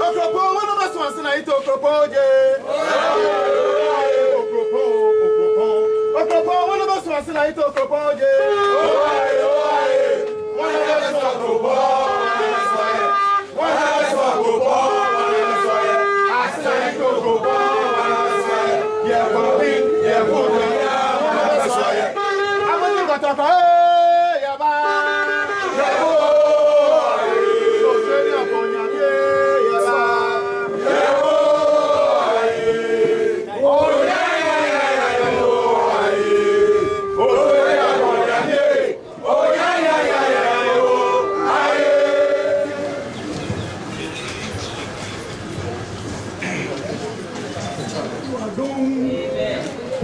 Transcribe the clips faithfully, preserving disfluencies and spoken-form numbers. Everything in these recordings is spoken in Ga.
Okropon, wɔnɔ bɛ sɔn sina ito okropon je. Okropon, okropon. Okropon, wɔnɔ bɛ sɔn sina ito okropon je. Wɔnɔ bɛ sɔn okropon.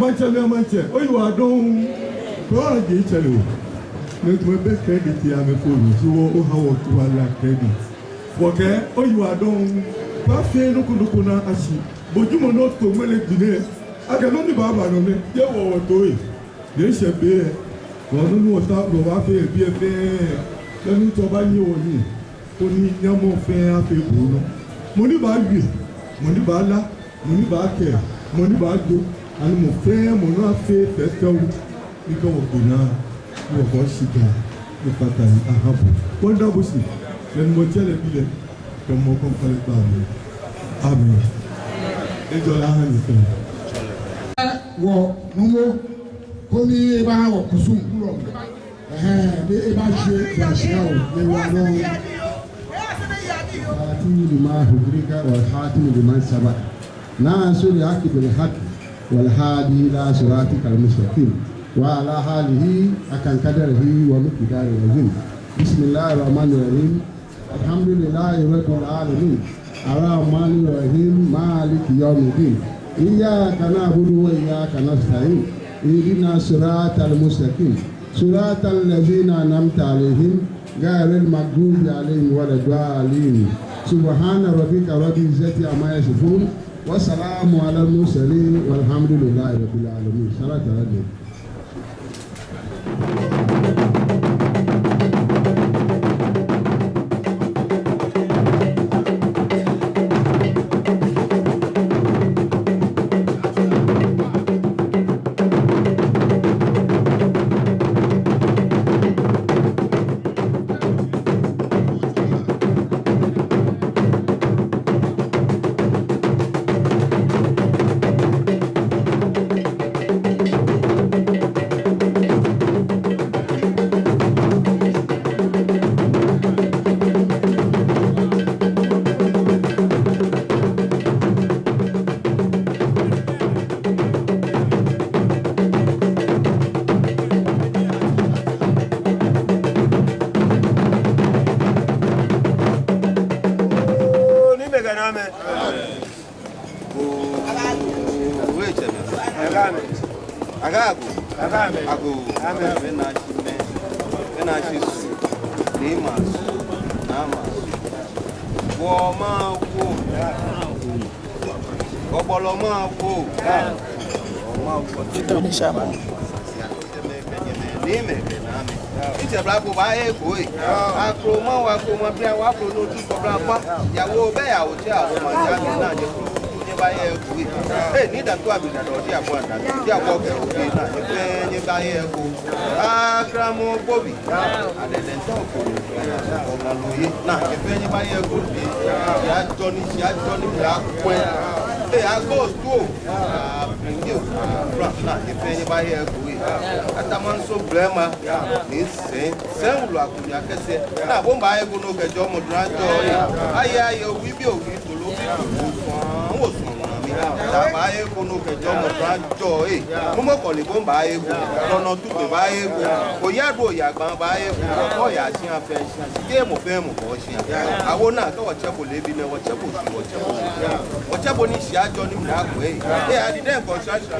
Maŋtsɛ, mɛi amaŋtsɛ, oyiwaladɔŋŋ. Kɔɔ je itsɛlɛ o. Mɛi komɛi bɛ credit yɛ amɛfɔŋ, shi wɔ oha wɔ tuala credit. Wɔkɛɛ oyiwaladɔŋŋ. Kɔɔ fɛɛ nɔ ko nɔ ko ni ashi. Bo jumɔ ni oto ŋmɛnɛ gbi nɛɛ. Akɛ nɔ ni baaba nɔ nɛ, yɛ wɔ wɔtoi. Yɛ eshɛ be lɛ, wɔnɔ ni wɔta, wɔbaafee yɛ biɛ fɛɛ, kɛ Nuŋtsɔ baanyiɛ wɔhiɛ, koni nyamɔ fɛɛ afee bo nɔ. Mɔ ni baawie, mɔ ni baala, mɔ ni baakɛɛ, mɔ ni baajo, ani mɔ fɛɛ mɔ ni afee fɛfɛo, ni kɛ wɔgbe naa, ni wɔkɔ shidaa, ni fata ni aha bo. Wɔmiida bo shi, kɛ Nuŋtsɔ lɛ bi lɛ, kɛ mɔ ko kpale kpaa mli. Amen. Ejɔɔ lɛ aha nyɛ fɛɛ. Wɔ numo, koni ebaha wɔ kusum kulɔ. Ɛhɛɛ, ni ebashɛ, ebashɛ o, ni wɔ nɔ. الفاتح لما أغلق والخاتم لما سبق. ناصر الحق بالحق والهادي إلى صراطك المستقيم. وعلى آله حق قدره ومقداره العظيم. بسم الله الرحمن الرحيم. الحمد لله رب العالمين. الرحمن الرحيم. مالك يوم الدين. إياك نعبد وإياك نستعين. اهدنا الصراط المستقيم. صراط الذين أنعمت عليهم غير المغضوب عليهم ولا الضالين. سبحان ربك رب العزة عما يصفون، وسلام على المرسلين، والحمد لله رب العالمين. Salatu ala nabi. Oo, ni mɛi kɛ naa amɛ. Oo, wee tsɛ mɛ. Agoo. Agoo. Agoo. Mɛi naa shi mɛi. Mɛi naa shi su. Ni ma su. Naa ma su. Wɔ ma wo. Kɔbɔlɔ ma wo. Ni mɛi kɛ naa amɛ. Itsɛ bla ko baaye eko ee. Akromaŋ, akromaŋ, bia wa kro no tu kɔbla pa. Yawo bɛ yawo tsɛ akromaŋ ya mi naa nyɛ kro. Nyɛbaaye eko ee. Ee, ni da tu abi da dɔ di akɔ da. Di akɔ kɛ o bi naa nyɛ fɛɛ nyɛbaaye eko. Akramɔ gbobi. Adɛdɛ ntɔ ko. Ɔkalo ye. Naa nyɛ fɛɛ nyɛbaaye eko bi. Ya jɔ ni, ya jɔ ni bla kwɛ. Ee, agoo tu o. Aa, bring you. Bra, naa nyɛ fɛɛ nyɛbaaye eko ee. Atamanso blema. Ni sɛŋ, sɛŋ wulu akumi akɛsɛ. Naa bo baaye eko nɔ kɛjɛ mɔ dra jɔ ee. Aye, aye, owi bi owi tolo bi tolo. Sɔŋ, wo sɔŋ naa mi. Naa baaye eko nɔ kɛjɛ mɔ dra jɔ ee. Mumɔ kɔle bo baaye eko. Lɔnɔ tu be baaye eko. Oya do oya gban baaye eko. Oya shia fɛɛ shia. Ke mɔ fɛɛ mɔ bɔ shia. Awo naa kɛ wɔtsɛ bo leebi nɛɛ wɔtsɛ bo shi wɔtsɛ bo shi. Wɔtsɛ bo ni shi ajɔ ni mla kwɛ ee. Ee, adi dɛ nkɔ shia shia.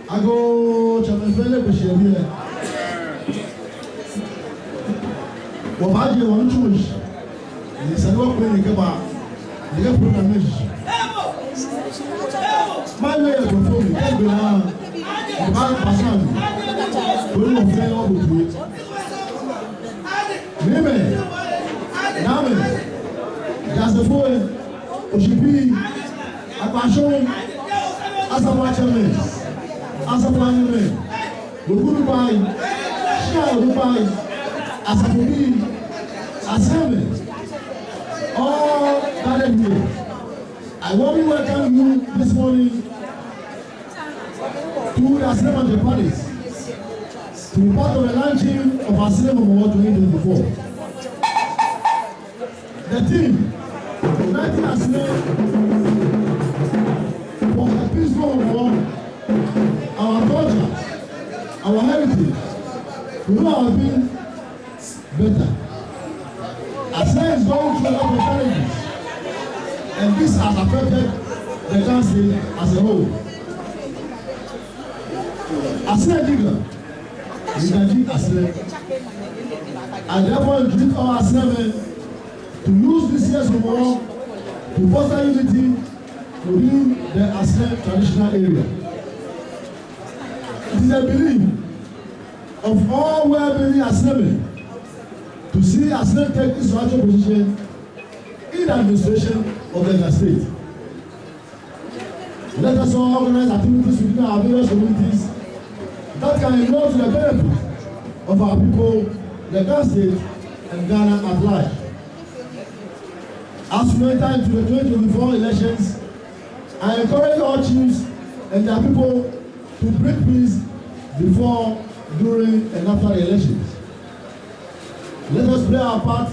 Agoo, tsɛmɛi fɛɛ lɛ be shi yɛ biɛ. Wɔbaaje wɔnitsumɔ shi. Ni esa ni wɔkpe ni kɛba. Ni kɛ program lɛ shi. Maŋ lɛ yɛ gbɛ fɔŋ mli, kɛ gbɛ naa. Wɔbaa pasa mli. Koni wɔfɛɛ wɔbo toi. Mɛi, mɛi, naa mɛi, Jasefoi, oshibii, akpashɔŋ, asafoiatsɛmɛi, asafoianyɛmɛi, weku onukpai, shia onukpai, asafobii, Asɛrɛmɛi, all gathered here. I warmly welcome you this morning to the Asɛrɛ Mantse Palace to be part of the launching of Asɛrɛ Homowo twenty twenty-four. The theme, Uniting Asɛrɛ for a peaceful Homowo, our culture, our heritage, we know our being better. Asɛrɛ is going through a lot of challenges, and this has affected the Ga State as a whole. Asɛrɛ ji Ga, ni Ga ji Asɛrɛ. I therefore entreat all Asɛrɛmɛi to use this year's Homowo to foster unity within the Asɛrɛ traditional area. It is a belief of all well-meaning Asɛrɛmɛi to see Asɛrɛ take its rightful position in the administration of the Ga State. Let us all organize activities within our various communities that can inure to the benefit of our people, the Ga State, and Ghana at large. As we enter into the twenty twenty-four elections, I encourage all chiefs and their people to bring peace before, during, and after the elections. Let us play our part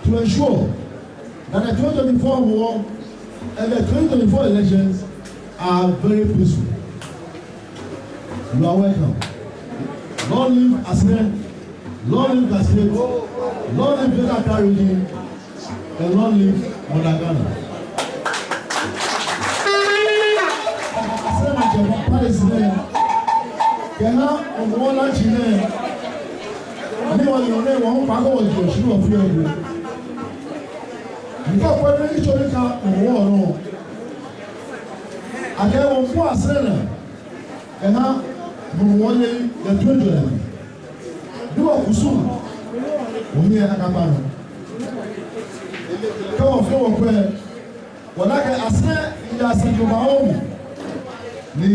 to ensure that the twenty twenty-four war and the twenty twenty-four elections are very peaceful. You are welcome. Long live Asere, long live Ga State, long live Greater Accra Region, and long live Mother Ghana. Asere maŋtsɛ palace nɛɛ, kɛha Hɔmɔwɔ launching nɛɛ, ni wɔyɔɔ nɛɛ, wɔkpa kɔ wɔjɛ shi wɔfee egu. Nika kwɛ ni itsɔ ni ka Hɔmɔwɔ nɔ. Akɛ wɔfɔ Asere naa, kɛha Hɔmɔwɔ lɛ yɛ toiŋjɔlɛ mli. Ni wɔkusum, wɔhiɛ akakpa nɔ. Kɛ wɔfee wɔkwɛ, wɔna akɛ Asere yɛ Asere jogbaŋŋ mli. Ni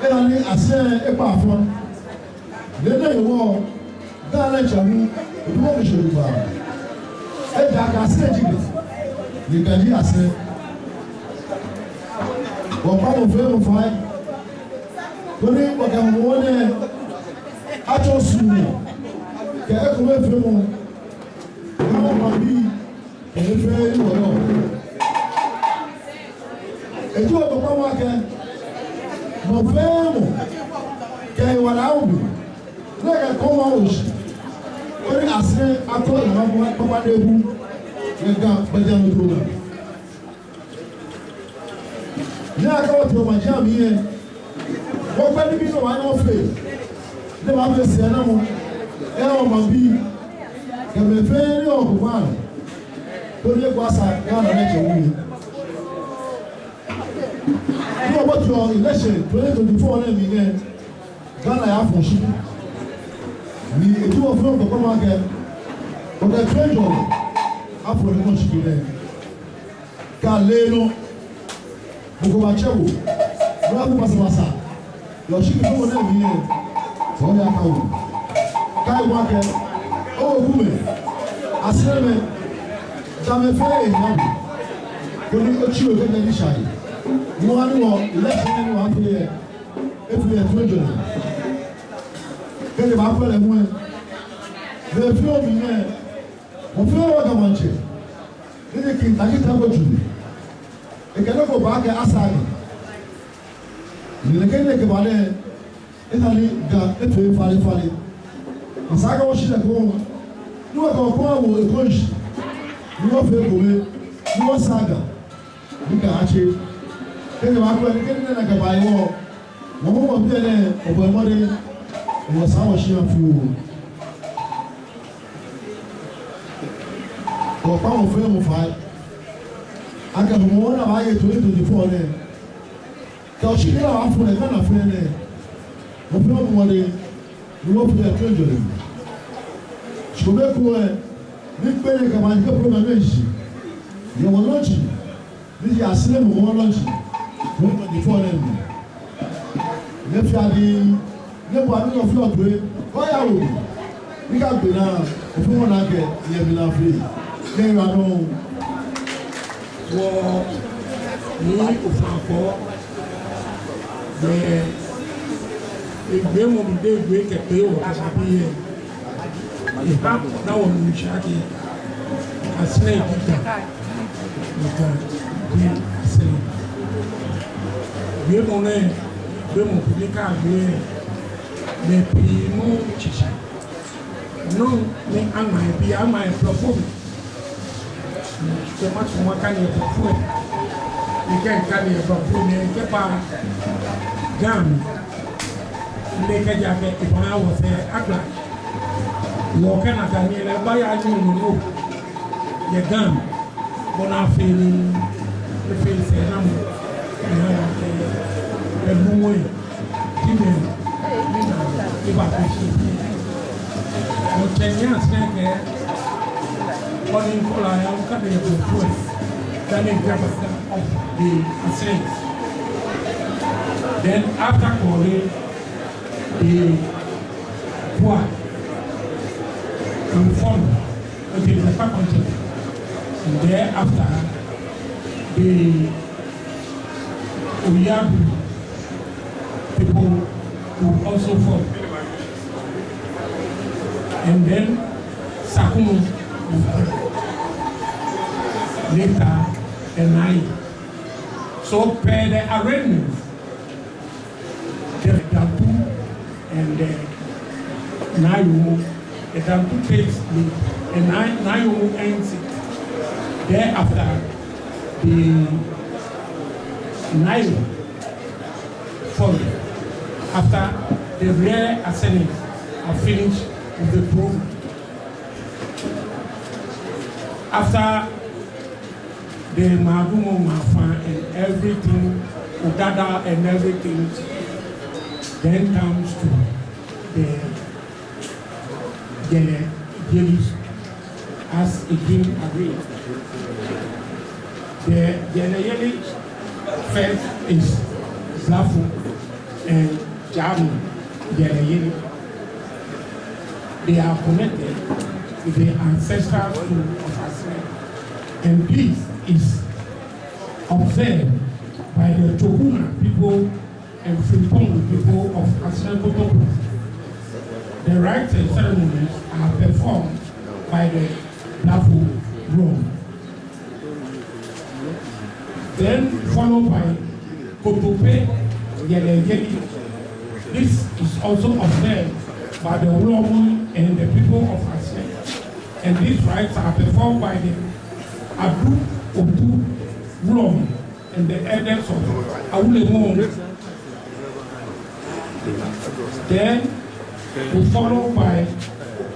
eha ni Asere ekpa fɔ. Lɛlɛ hewɔ, Ga lɛ tsɛ hu, ebi wɔ mishɛ jogbaŋŋ. Ejaakɛ Asere ji Ga, ni Ga ji Asere. Wɔkpa mɔ fɛɛ mɔ fai. Koni wɔkɛ Hɔmɔwɔ nɛɛ atsɔ suɔmɔ kɛ ekomefeemɔ. Hɔmɔwɔ maŋbii kɛ he fɛɛ he ni wɔyɔɔ. Eji wɔkpakpa mɔ akɛ mɔ fɛɛ mɔ kɛ ewala awo mli. Nɛkɛ kɔmɔ awo shi. Koni Asere atɔ emaŋ kpakpa lɛ hu yɛ Ga gbɛjianɔtoo naa. Ni akɛ wɔtee wɔmaŋ jɛmɛ lɛ, wɔkpɛ nibii ni wɔbaanyɛ wɔfee, ni wɔbaafee sɛɛnamɔ eha wɔmaŋbii kɛ mɛi fɛɛ ni yɔɔ Ga maŋ, koni eko asa Ghana lɛ tsɛ wulu. Ni wɔboteɔ election twenty twenty-four nɛɛ mli nɛɛ, Ghana yaafɔ shiki. Ni eji wɔ fɛɛ wɔkpakpa mɔ akɛ wɔkɛ toiŋjɔlɛ afɔ ni mɔ shiki nɛɛ. Kɛ lɛ nɔ, mɔ ko baatsɛ bo, baabu basabasa yɛ oshikifɔmɔ nɛɛ mli lɛ, oyakawo. Kaawo akɛ owekumɛi, Aseremɛi, tamɔ fɛɛ eha bo, koni otsi okɛjɛ ni shai. Ni wɔha ni wɔ election ni wɔfee lɛ, efee yɛ toiŋjɔlɛ. Kɛji baakwɛ lɛ hu lɛ, be fioo mli nɛɛ, wɔ fɛɛ wɔ Ga Maŋtsɛ, ni ji King Tackie Teiko Tsuru, ekɛ nɔ ko ba akɛ asaa Ga. Ni nɛkɛ nɛɛ kɛba lɛ, eha ni Ga efee falefale. Esa akɛ wɔshi lɛ ekoŋŋ, ni wɔkɛ wɔkpɔŋ awo ekoŋŋ shi, ni wɔfee ekome, ni wɔsaa Ga. Ni Ga atse. Kɛji baakwɛ, ni kɛji nɛɛ nakai baa hewɔ, wɔ hu wɔbii lɛ, wɔbɔi mɔdɛŋ, wɔsaa wɔshia fioo. Wɔkpa mɔ fɛɛ mɔ fai akɛ Hɔmɔwɔ ni baaye twenty twenty-four nɛɛ, kɛ oshiki ni baafɔ lɛ Ghana fɛɛ nɛɛ, mɔ fɛɛ mɔ bɔi mɔdɛŋ ni wɔfee yɛ toiŋjɔlɛ mli. Shi kome ekoŋŋ lɛ, mikpee nyɛ kɛba ni kɛ program nɛɛ shi, yɛ wɔ launching, ni ji Asere Hɔmɔwɔ launching, twenty twenty-four nɛɛ mli. Nyɛfea diŋŋ, nyɛbua ni nyɛfea toi, koni oya wo. Ni kɛ gbe naa, ofee mɔ naa kɛ, yɛ mli naa fɛɛ. Nyɛyiwala dɔŋŋ. Wɔ ni ofainɛ kɔ, bɛ, egbee mɔ bi de egbee kɛkpe wɔ kɛkpe yɛ. Eha ni wɔnu shi akɛ Asere ji Ga, ni Ga ji Asere. Wiemɔ nɛɛ, wiemɔ ko ni ka wie, mɛi pii nuuu shishi. Nɔ ni aŋma yɛ biɛ, aŋma yɛ Blɔfo mli. Kɛ matsɔɔ makane yɛ Blɔfo mli, ni kɛ mikane yɛ Blɔfo mli, mikɛba Ga mli, ni kɛji akɛ ebaaha wɔsɛɛ agbala, wɔkɛ nakai nii lɛ baaya nyiɛ nɔ yɛ Ga mli. Bɔ ni afee ni efee sɛɛnamɔ, ni aha ni ebumɔ yɛ. Amen. Ni na, eba kɛ shi. Wɔtsɛ ni Asere kɛ, koni kɔla ya, wɔkane yɛ Blɔfo mli. Then the Asere. Then after Korle, the Bua will follow. Okay, the Kpakpantse. And thereafter, the Oyabu people will also follow. And then Sakumo will follow. Later, the Nai. So, per the arrangement, the Dantu and the Nai Yoomo, the Dantu takes lead, and Nai, Nai Yoomo ends it. Thereafter, the Nai follow after the real Asere are finished with the program. After the Madumo Mafa and everything, Odada and everything, then comes to the Yɛlɛyeli, as Ikin agreed. The Yɛlɛyeli first is Blafo and Jamu Yɛlɛyeli. They are connected with the ancestral stool of Asere, and this is observed by the Chokuna people and Frimpong people of Asere Kotopɔŋ. The rites and ceremonies are performed by the Blafo Wulɔmɔ. Then followed by Kotope Yɛlɛyeli. This is also observed by the Wulɔmɔ and the people of Asere. And these rites are performed by the Adu Otu Wulɔmɔ and the elders of Awulɔmɔ. Then we follow by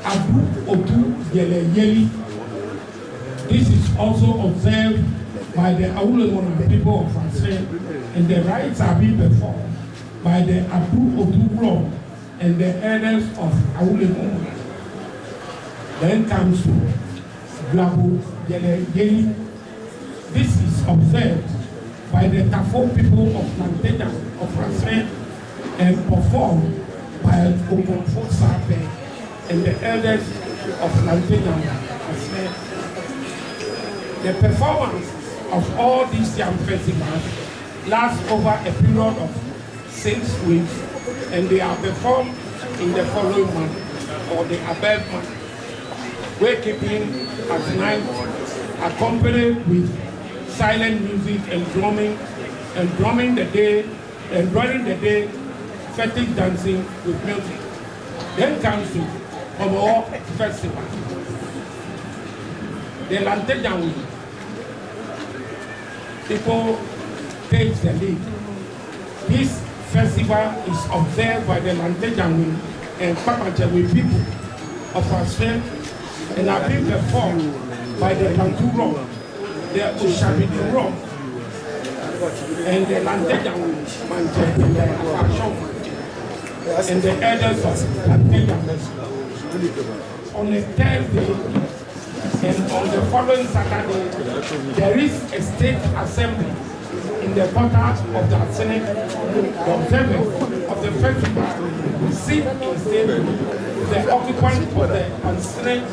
Adu Otu Yɛlɛyeli. This is also observed by the Awulɔmɔ people of Asere, and the rites are being performed by the Adu Otu Wulɔmɔ and the elders of Awulɔmɔ. Then comes to Blabo Yɛlɛyeli. This is observed by the Tafo people of Lante Djan of Asere and performed by Okomfo Sapɛ and the elders of Lante Djan Asere. The performance of all these yam festivals lasts over a period of six weeks, and they are performed in the following manner or the above manner: wakekeeping at night, accompanied with silent music and drumming, and drumming the day, and during the day, fetish dancing with music. Then comes to Hɔmɔwɔ Festival. The Lante Djan We people take the lead. This festival is observed by the Lante Djan We and Kpakpantse We people of Asere and are being performed by the Bantu Wulɔmɔ, the Oshabidi Wulɔmɔ, and the Lante Djan We Maŋtsɛ and the Akwashɔŋ Maŋtsɛ and the elders of Lante Djan We. On a Thursday, and on the following Saturday, there is a state assembly in the quarter of the Asere. The observers of the festival sit in state with the occupant of the Asere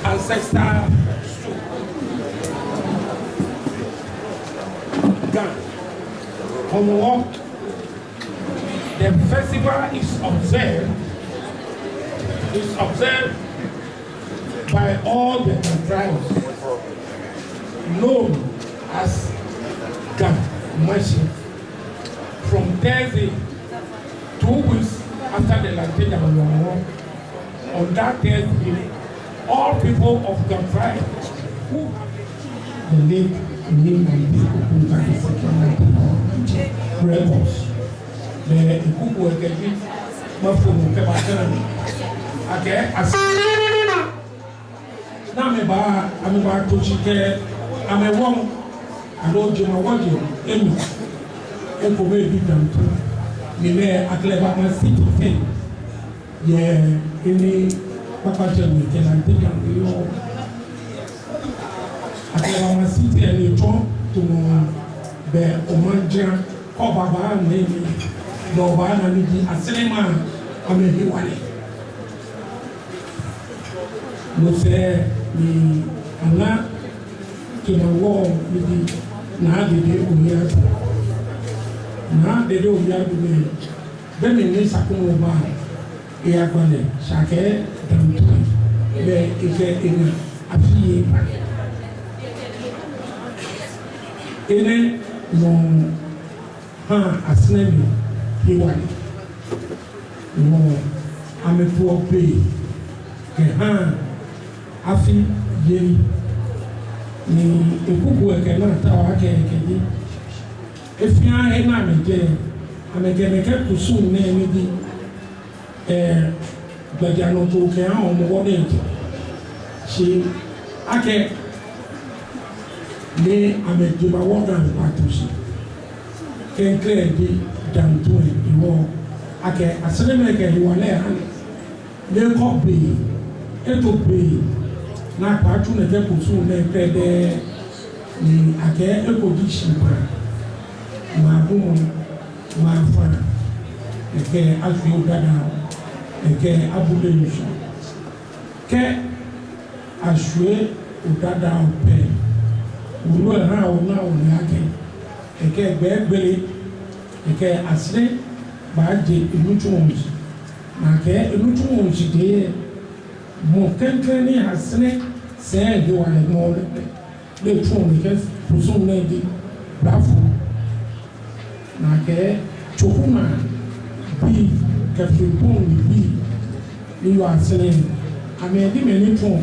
ancestor stool. Ga, Hɔmɔwɔ. The festival is observed, is observed by all the tribes known as Ga Mashi from Thursday, two weeks after the Lante Djan We. On that Thursday, all people of Ga tribe who the late Nii Nandi Okunka the second records. Mɛi ni kuku ekɛji mafo mu kɛba kɛna akɛ Asere ni amɛba, amɛbato shi kɛ amɛwɔŋ, aloo jemawɔji, emi, ekome ebi Dantu. Ni lɛ akɛ lɛ bama sitting yɛ he ni Kpakpantse We kɛ Lante Djan We yɔɔ. Akɛ lɛ bama sitting yɛ ni etsɔ Tumɔ bɛ omaŋ jara kɔ baba nɛɛ mli, no obaana miji Asere maŋ amɛhewalɛ. No sɛɛ ni ana kɛ maŋ wɔ miji Naa Dede Oyeadu. Naa Dede Oyeadu nɛɛ, be mli ni Sakumɔ ba, eyagba lɛ, shi akɛ Dantui, be ekɛ eŋa afii eba. Enɛ nɔ ha Aseremɛi hewalɛ. Nɔ amɛtoɔ be kɛha afi yeli. Ni ekuku ekɛ naa ta wa kɛ kɛji. Efia he ni amɛjɛ, amɛkɛ nɛkɛ kusum nɛɛ ni ji, eh, gbɛjianɔtoo kɛha Hɔmɔwɔ nɛɛ jɛ. Shi akɛ ni amɛjɛ maŋ wɔ Ga bato shi. Klɛŋklɛŋ ji Dantui hewɔ. Akɛ Aseremɛi kɛ hewalɛ ha lɛ. Ni ekɔ be, eto be, ni akpa tsu nɛkɛ kusum nɛɛ krɛdɛɛ, ni akɛ eko ji shikpɔŋ, maŋ bumɔ, maŋ faa, ekɛ ashwie odadao, ekɛ abule ŋshɔ. Kɛ ashwie odadao pɛ, wulu eha ona ole akɛ, ekɛ gbɛ gbele, ekɛ Asere baaje enitsumɔ shishi. Ni akɛ enitsumɔ shishi lɛ, mɔ klɛŋklɛŋ ni Asere sɛi hewalɛ mɔ lɛ, lɛ tsuɔ nɛkɛ kusum nɛɛ ji blafo. Ni akɛ Tsokunaa bii kɛ Fimpɔŋ bii ni yɔɔ Asere, amɛji mɛi ni tsuɔ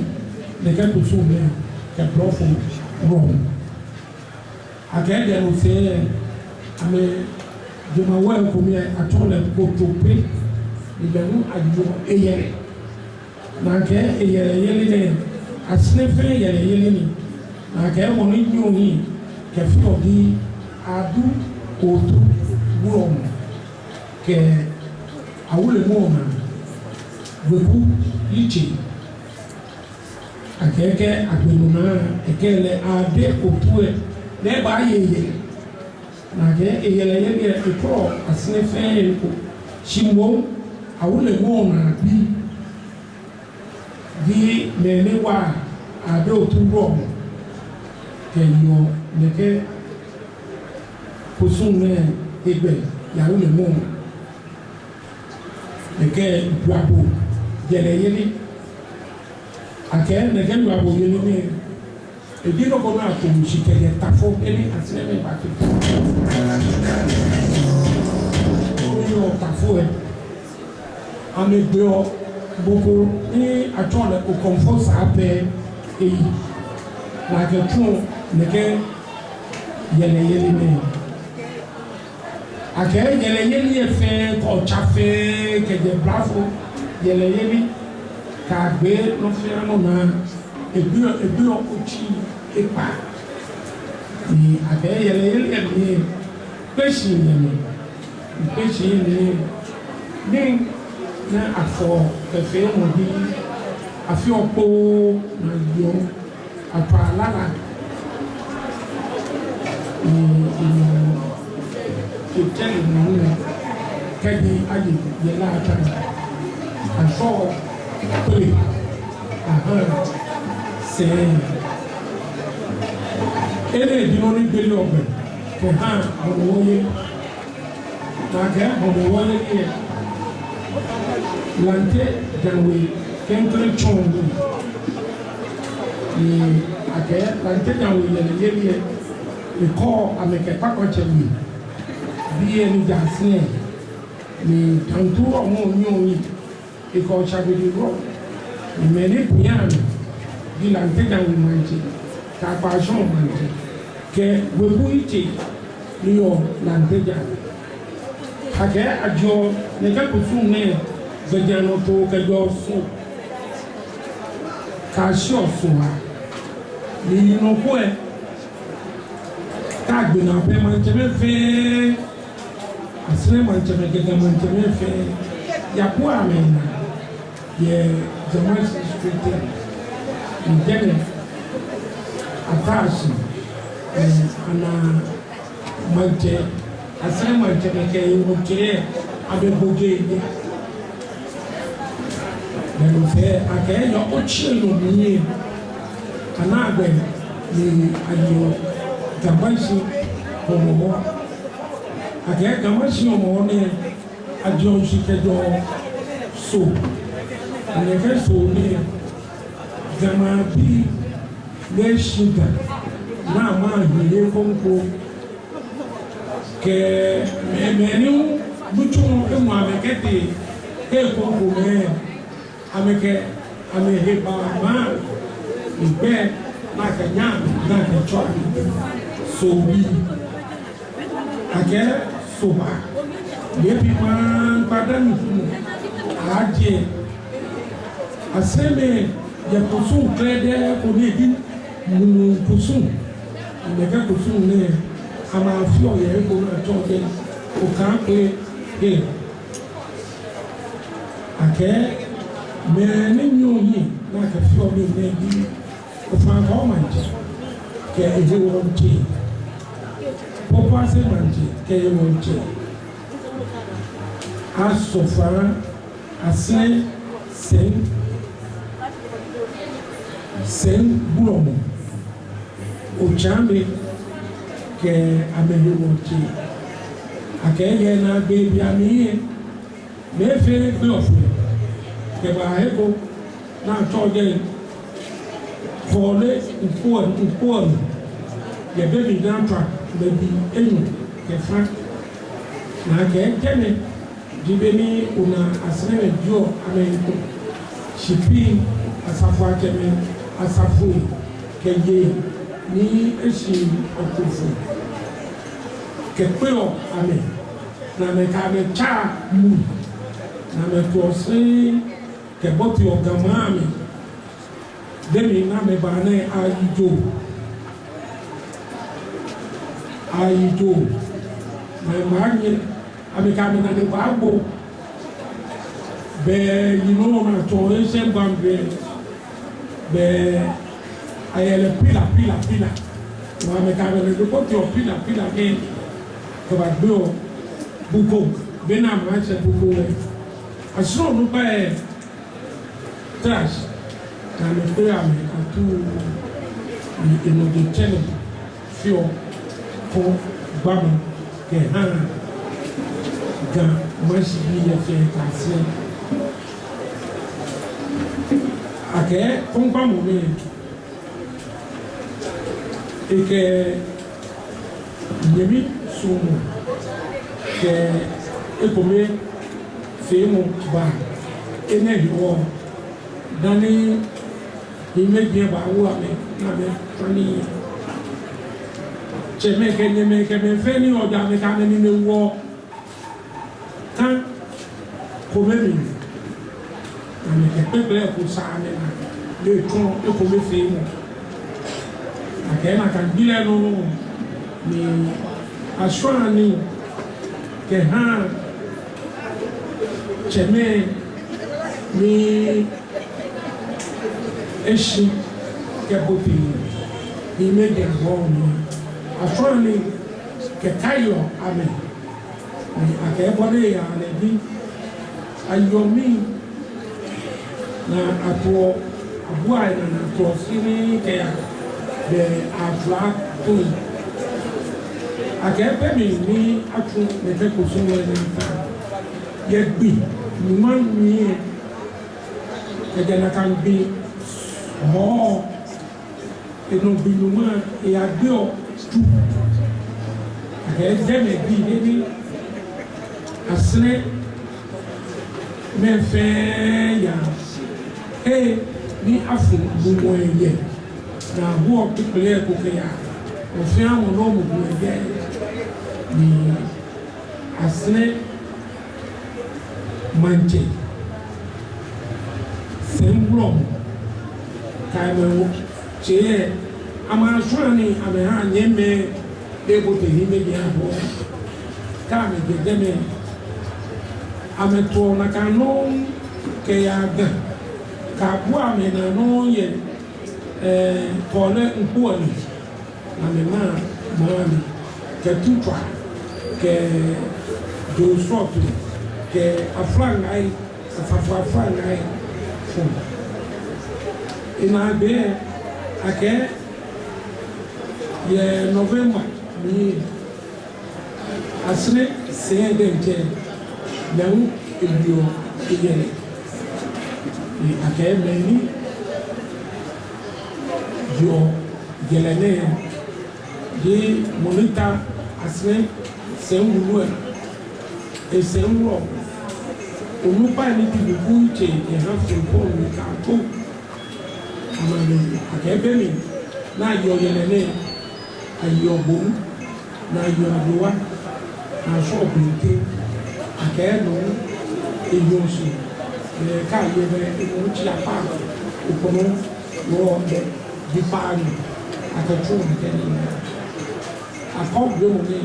nɛkɛ kusum nɛɛ kɛ blɔfo wulɔmɔ. Akɛ jɛmɛ sɛɛ, amɛjɛ maŋ wɔ ko mli, atsɛɔ lɛ Kotope, ni be nɔ ajɔ eyɛlɛ. Ni akɛ eyɛlɛ yeli nɛɛ, Asere fɛɛ yɛlɛ yeli ni. Ni akɛ mɔ ni nyiɛɔ hiɛ kɛfeɔ ji Adu Otu wulɔmɔ kɛ Awulemɔ naa weku yitsei. Akɛ kɛ agbe nɔ naa, ekɛ lɛ Ade Otu lɛ, lɛ baaye eyɛlɛ. Ni akɛ eyɛlɛ yeli lɛ, ekɔlɔ Asere fɛɛ eko. Shi moŋ Awulemɔ naa bii ji mɛi ni wa Ade Otu wulɔmɔ kɛyeɔ nɛkɛ kusum nɛɛ hegbɛ yɛ Awulemɔ naa. Nɛkɛ Juabo yɛlɛ yeli. Akɛ nɛkɛ Juabo yeli nɛɛ, eji nɔ ko ni ato shi kɛjɛ Tafo, he ni Aseremɛi baato. Oyɔɔ Tafo lɛ, amɛgbeɔ bo ko ni atsɛɔ lɛ Okomfo Saa pɛ eyi. Ni akɛtsuɔ nɛkɛ yɛlɛ yeli nɛɛ. Akɛ yɛlɛ yeli lɛ fɛɛ, kɛ otsa fɛɛ, kɛjɛ blafo yɛlɛ yeli kɛ agbe nɔ fɛɛ nɔ naa, egbeɔ, egbeɔ otsi ekpaa. Ni akɛ yɛlɛ yeli lɛ mli, kpee shi yɛ mli, kpee shi yɛ mli, ni, ni afɔɔ kɛfeɔ mɔ bi, afeɔ kpoo ni ayeɔ. Atswa lala ni, ni, ni, ni, kɛji aye yɛlɛ atswa, ashɔ kple, aha, sɛɛ. Enɛ ji nɔ ni gbeleɔ gbɛ kɛha Hɔmɔwɔ yeli. Ni akɛ Hɔmɔwɔ yeli lɛ, Lante Djan We klɛŋklɛŋ tsɔɔ nii. Ni akɛ Lante Djan We yɛlɛ yeli lɛ, ekɔ amɛ kɛ Kpakpatsɛ We bii lɛ ni jɛ Asere, ni Dantu wulɔmɔ nyiɛɔ hiɛ. Ekɔ Shagbedi wulɔmɔ, ni mɛi ni pia amɛ ji Lante Djan We maŋtsɛ, kɛ Akpashɔŋ maŋtsɛ, kɛ weku yitsei ni yɔɔ Lante Djan We. Akɛ ajɔɔ nɛkɛ kusum nɛɛ gbɛjianɔtoo kɛjɛɔ Soo kɛyashiɔ Soo aa. Ni yinɔ ko lɛ, kɛ agbe naa pɛ, maŋtsɛmɛi fɛɛ, Asere maŋtsɛmɛi kɛ Ga maŋtsɛmɛi fɛɛ, yabua amɛnaa yɛ Jamasi Street lɛ. Ni jɛmɛ, ataa shi, Ana maŋtsɛ, Asɛrɛ maŋtsɛ kɛ ehe wɔŋtsɛ, abɛ gboje yɛ. Bɛ no fɛɛ akɛ yɛ otsi nɔ mli yɛ. Ana gbɛ ni ayeɔ Ga Mashi Hɔmɔwɔ. Akɛ Ga Mashi Hɔmɔwɔ nɛɛ, ajeɔ shishi kɛjɛɔ Soo. Nɛkɛ Soo nɛɛ, Ga maŋbii ni shi Ga, ni amɛhiɛ ekoŋŋ ko. Kɛ mɛi, mɛi ni nitsumɔ emɔ amɛ kɛtee he ekoŋŋ ko mɛi, amɛkɛ amɛhe baa maŋ, egbɛ ni akɛnyɛ amɛ, ni akɛtsɔɔ amɛ Soobii. Akɛ Soo ba, yɛ bi maŋ kpaa dani fu mɔ, ajɛ. Asɛrɛmɛi yɛ kusum krɛdɛɛ ko ni ji mulu kusum. Nɛkɛ kusum nɛɛ, amɛfeɔ yɛ he ko ni atsɛɔ lɛ Okaŋkpele. Akɛ mɛi ni nyiɛɔ hiɛ ni akɛfeɔ nii nɛɛ ji Ofankɔ maŋtsɛ kɛ ehe wɔŋtsɛ, Pokuase maŋtsɛ kɛ ehe wɔŋtsɛ, Asofa, Asɛrɛ Sɛŋ, Sɛŋ Gblɔmɔ, Otsaame kɛ amɛhe wɔŋtsɛ. Akɛ yɛ naagbee bii amli yɛ, mɛi fɛɛ gbeɔ foi kɛbaa he ko ni atsɛɔ lɛ Kɔɔle Ŋkpoɔ, Ŋkpoɔ nɔ, yɛ be mli ni atswa be bii enyɔ kɛ fã. Ni akɛ jɛmɛ ji be ni ona Asɛrɛmɛi jieɔ amɛhe kpo. Shipi, asafoiatsɛmɛi, asafoi kɛ yei ni eshi Oklofo kɛkpeɔ amɛ, ni amɛkɛ amɛ tsaa mli, ni amɛtoɔ sɛi kɛboteɔ Ga maŋ mli. Be mli ni amɛba nɛɛ ayijo. Ayijo. Ni amɛnyɛ, amɛkɛ amɛnane baagbo. Be yi nɔ ni atsɛɔ lɛ Ancient Boundary. Be ayɛ lɛ pillar, pillar, pillar. Ni amɛkɛ amɛnane boteɔ pillar, pillar nɛɛ kɛbagbeɔ Bukom. Be ni amɛshɛ Bukom lɛ, asrɔ onukpa lɛ trash, ni amɛkpee amɛ atuu, ni enɔ jetsɛremɔ feɔ kɔŋgbamɔ kɛha Ga Mashi bii lɛ fɛɛ kɛ Asɛrɛ. Akɛ kɔŋgbamɔ nɛɛ, ekɛ nyɛmi suɔmɔ kɛ ekomefeemɔ ba enɛ hewɔ, dani hiimeji lɛ bawo amɛ, ni amɛfã nii. Tsɛmɛi kɛ nyɛmɛi kɛ mɛi fɛɛ ni yɔɔ jɛi, amɛkɛ amɛnine woɔ kã kome mli, ni amɛkɛ kpekple ko sa amɛnaa, ni etsɔ ekomefeemɔ. Akɛ nakai gbi lɛ nɔ ni ashwãa nii kɛha tsɛmɛi ni eshi kɛbote hiimeji abɔɔ mli. Ashwãa nii kɛkaiɔ amɛ. Ni akɛ bɔ ni eyaa lɛ ji, ayɔɔ mli ni atoɔ, abuaa enaa ni atoɔ sini kɛya be afla toi. Akɛ be mli ni atsu nɛkɛ kusum lɛ ni ata, yɛ gbi nyɔŋma mli lɛ, kɛjɛ nakai gbi Hɔɔ, enɔ gbi nyɔŋma lɛ eyagbeɔ Tsu. Akɛ jɛmɛ ji he ni Asɛrɛmɛi fɛɛ yaa, he ni afu lumɛi yɛ, ni awoɔ kpekple ko kɛyaa, mɔ fɛɛ mɔ ni mɔ lumɛi yɛ, ni Asɛrɛ maŋtsɛ, Sɛŋ Gblɔmɔ, kɛ amɛwɔŋtsɛ lɛ, amɛshwãa nii amɛha nyɛmimɛi ni bote hiimeji abɔɔ. Kɛ amɛjɛ jɛmɛ, amɛtoɔ nakai nɔŋŋ kɛyaa Ga, kɛbua amɛnaa nɔŋŋ yɛ, eh, Kɔɔle Ŋkpoɔ nɔ. Amɛnaa maŋ lɛ, kɛ tutswaa, kɛ joo srɔtoi, kɛ aflaŋai, asafo aflaŋai fɔŋ. Enaagbee akɛ yɛ November mli, Asere sɛɛ diɛŋtsɛ, mɛi hu eyeɔ yɛlɛ. Ni akɛ mɛi ni yeɔ yɛlɛ nɛɛ ji mɔ ni ta Asere sɛi wulu lɛ, esɛi wulu lɛ, onukpai ni ji Nuku Tsɛ Eha Frimpong Nii Kanko. Amɛ ni akɛ be mli ni ayeɔ yɛlɛ nɛɛ, ayeɔ Gbomu, ni ayeɔ Adowa, ni ashwɔ Benteng, akɛ no eyeɔ su, ni kɛ aye be, enu tsi apa, okpɔmɔ, wɔ be, bi pa ni akɛ tsu ni kɛ ni akɔ be mɔ ni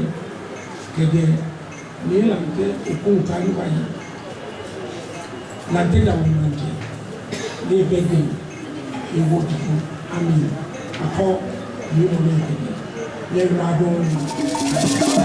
kɛjɛ Nii Lante Okonkwo Tanii bayi. Lante Dawumaŋtsɛ, ni ebɛ jɛi, ewo jiko, amɛ, akɔ, ni mɔ ni ebɛ jɛi, ni ewura dɔŋŋ.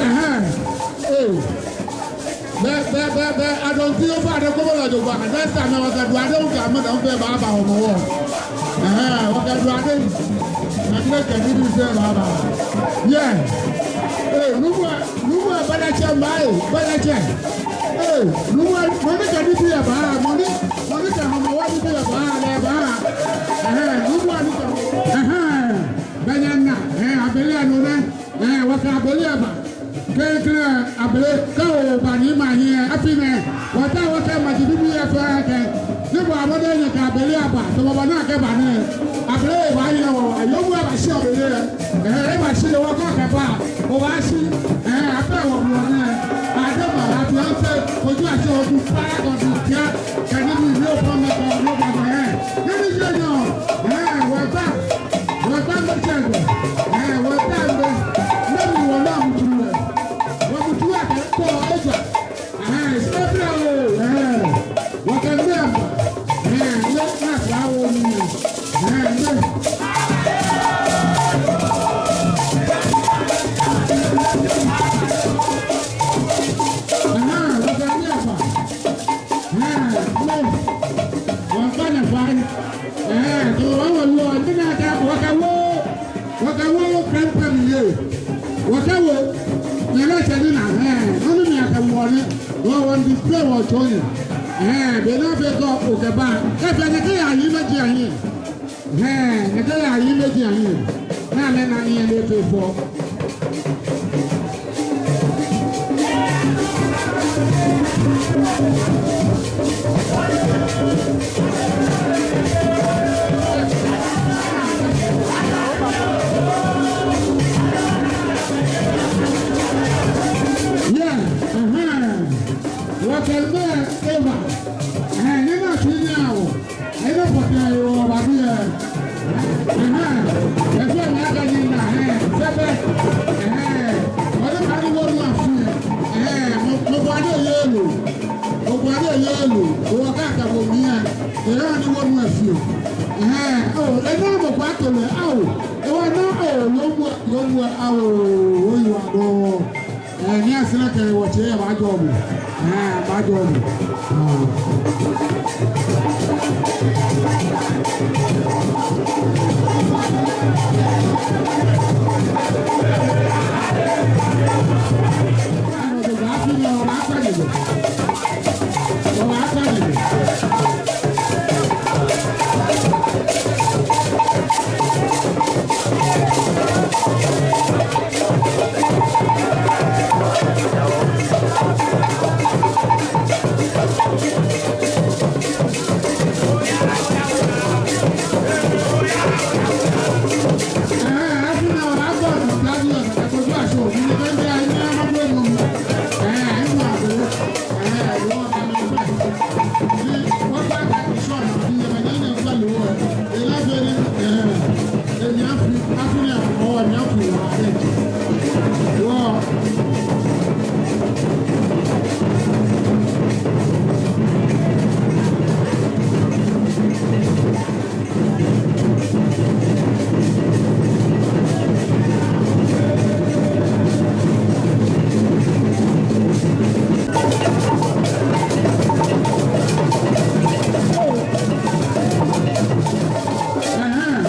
Ɛhɛɛ. Ee. Bɛ, bɛ, bɛ, bɛ, adɔnti ofa adɛ kɔmɔ la jogbaŋŋ. Next time, wɔkɛ duade, wɔkɛ amɛ da, wɔfɛɛ baaba Hɔmɔwɔ. Ɛhɛɛ, wɔkɛ duade. Nakai kɛ nibii fɛɛ baaba. Yeah. Ee, nuumo, nuumo, bɛlɛtsɛ mba, ee, bɛlɛtsɛ. Ee, nuumo, mɔ ni kɛ nibii aba, mɔ ni, mɔ ni kɛ Hɔmɔwɔ nibii aba, lɛ aba. Ɛhɛɛ, nuumo ni kɛ, ɛhɛɛ, bɛ nyɛna, ɛɛ, abele anɔ nɛ. Ɛɛ, wɔkɛ abele aba. Klɛŋklɛŋ abele, kɛ oba ni ma hiɛ, afi nɛɛ, wɔta wɔkɛ maji bibii yɛ fɛɛ kɛ. Ni bo abɔ de nyɛkɛ abele aba, to baba na kɛ ba nɛɛ. Abele ba hiɛ wɔ, yoomo aba shi abele. Ɛɛ, eba shi wɔ kɔ kɛ ba, oba shi. Ɛɛ, abɛ wɔ mɔ nɛɛ. Adema, afiansɛ, oju ashi oju para kɔ du kia, kɛ nibii ni ofɔ mɛ kɔ, ni oba nɛɛ. Nibii jɛ nyɔ, ɛɛ, wɔta. Wɔta mɛ tsɛ gbɛ. Ɛɛ, wɔta mɛ. Mɛni wɔna mutu lɛ. Wɔmutu akɛ kɔ eja. Ɛɛ, sɛbra o. Ɛɛ, wɔkɛ mɛ mba. Ɛɛ, mɛ na sa wo ni. Ɛɛ, mɛ. Ɛɛ, wɔkɛ mɛ mba. Ɛɛ, mɛ. Wɔkpa na fai. Ɛɛ, to wɔ wɔ wɔ, ni na ta wɔkɛ wɔ, wɔkɛ wɔ kɛmpɛ mli yɛ. Wɔkɛ wɔ, nyɛ lɛ tsɛ ni na, ɛɛ, nɔ ni akɛ wɔ nɛ, wɔ wɔ display wɔtsɔ nɛ. Ɛɛ, be na be kɔ okɛba, kɛ fɛɛ nɛkɛ ya yi mɛ ji ayi. Ɛɛ, nɛkɛ ya yi mɛ ji ayi. Na mɛ na ni yɛ lɛ fɛɛ fɔ. Yeah, uh-huh. Wɔkɛ mɛ eba. Ɛɛ, ni na tsu ni awo. Eno pɔtɛɛ yoo, babi ɛ. Ɛhɛɛ. Efee mi akɛ ni na, ɛhɛɛ. Sɛbɛ. Ɛhɛɛ. Ɔdi ma ni wɔnu afi. Ɛhɛɛ. Mɔ, mɔ bɔ ni yɛ lo. Mɔ bɔ ni yɛ lo. Owɔ ka ka bo mi ɛ. Eya ni wɔnu afi. Ɛhɛɛ. Oo, ena mɔ kwa tole. Ao. Ewa na, oo, lomu, lomu, ao. Oyi wa do. Ɛɛ, ni asɛɛ akɛ wɔtsɛ yɛ baajɔɔ bo. Ɛɛ, baajɔɔ bo. Ɛɛ. Ɛhɛɛ,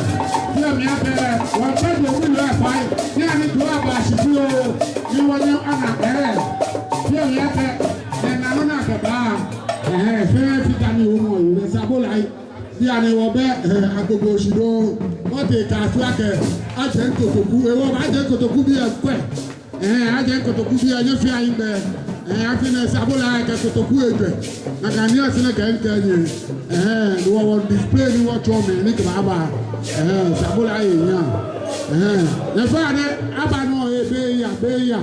fɛɛ mi akɛ, wɔkpɛ jɔ mi lɛ fai, ni ani jɔ aba shi fio, ni wɔnyɛ ana, ɛhɛɛ, fɛɛ mi akɛ, ɛɛ, nanu na kɛ ba, ɛhɛɛ, fɛɛ fita ni omɔ yi, lɛ Sabolai. Bianɛ wɔbɛ, ɛɛ, agogo shi dɔŋŋ. Wɔtee kɛ afia kɛ, ajɛ Kotoku, ewɔ ba ajɛ Kotoku biɛ kwɛ. Ɛɛ, ajɛ Kotoku biɛ, nyɛfea yi bɛ. Ɛɛ, afi nɛɛ Sabolai kɛ Kotoku ejwɛ. Nakai ni asɛɛ akɛ mikɛɛ nyɛ. Ɛɛ, wɔ wɔ display ni wɔtsɔɔ mɛi ni kɛbaaba. Ɛɛ, Sabolai yɛ nya. Ɛɛ, nɛɛ fɛɛ nɛɛ, aba nɔ, ɛɛ, be ya, be ya.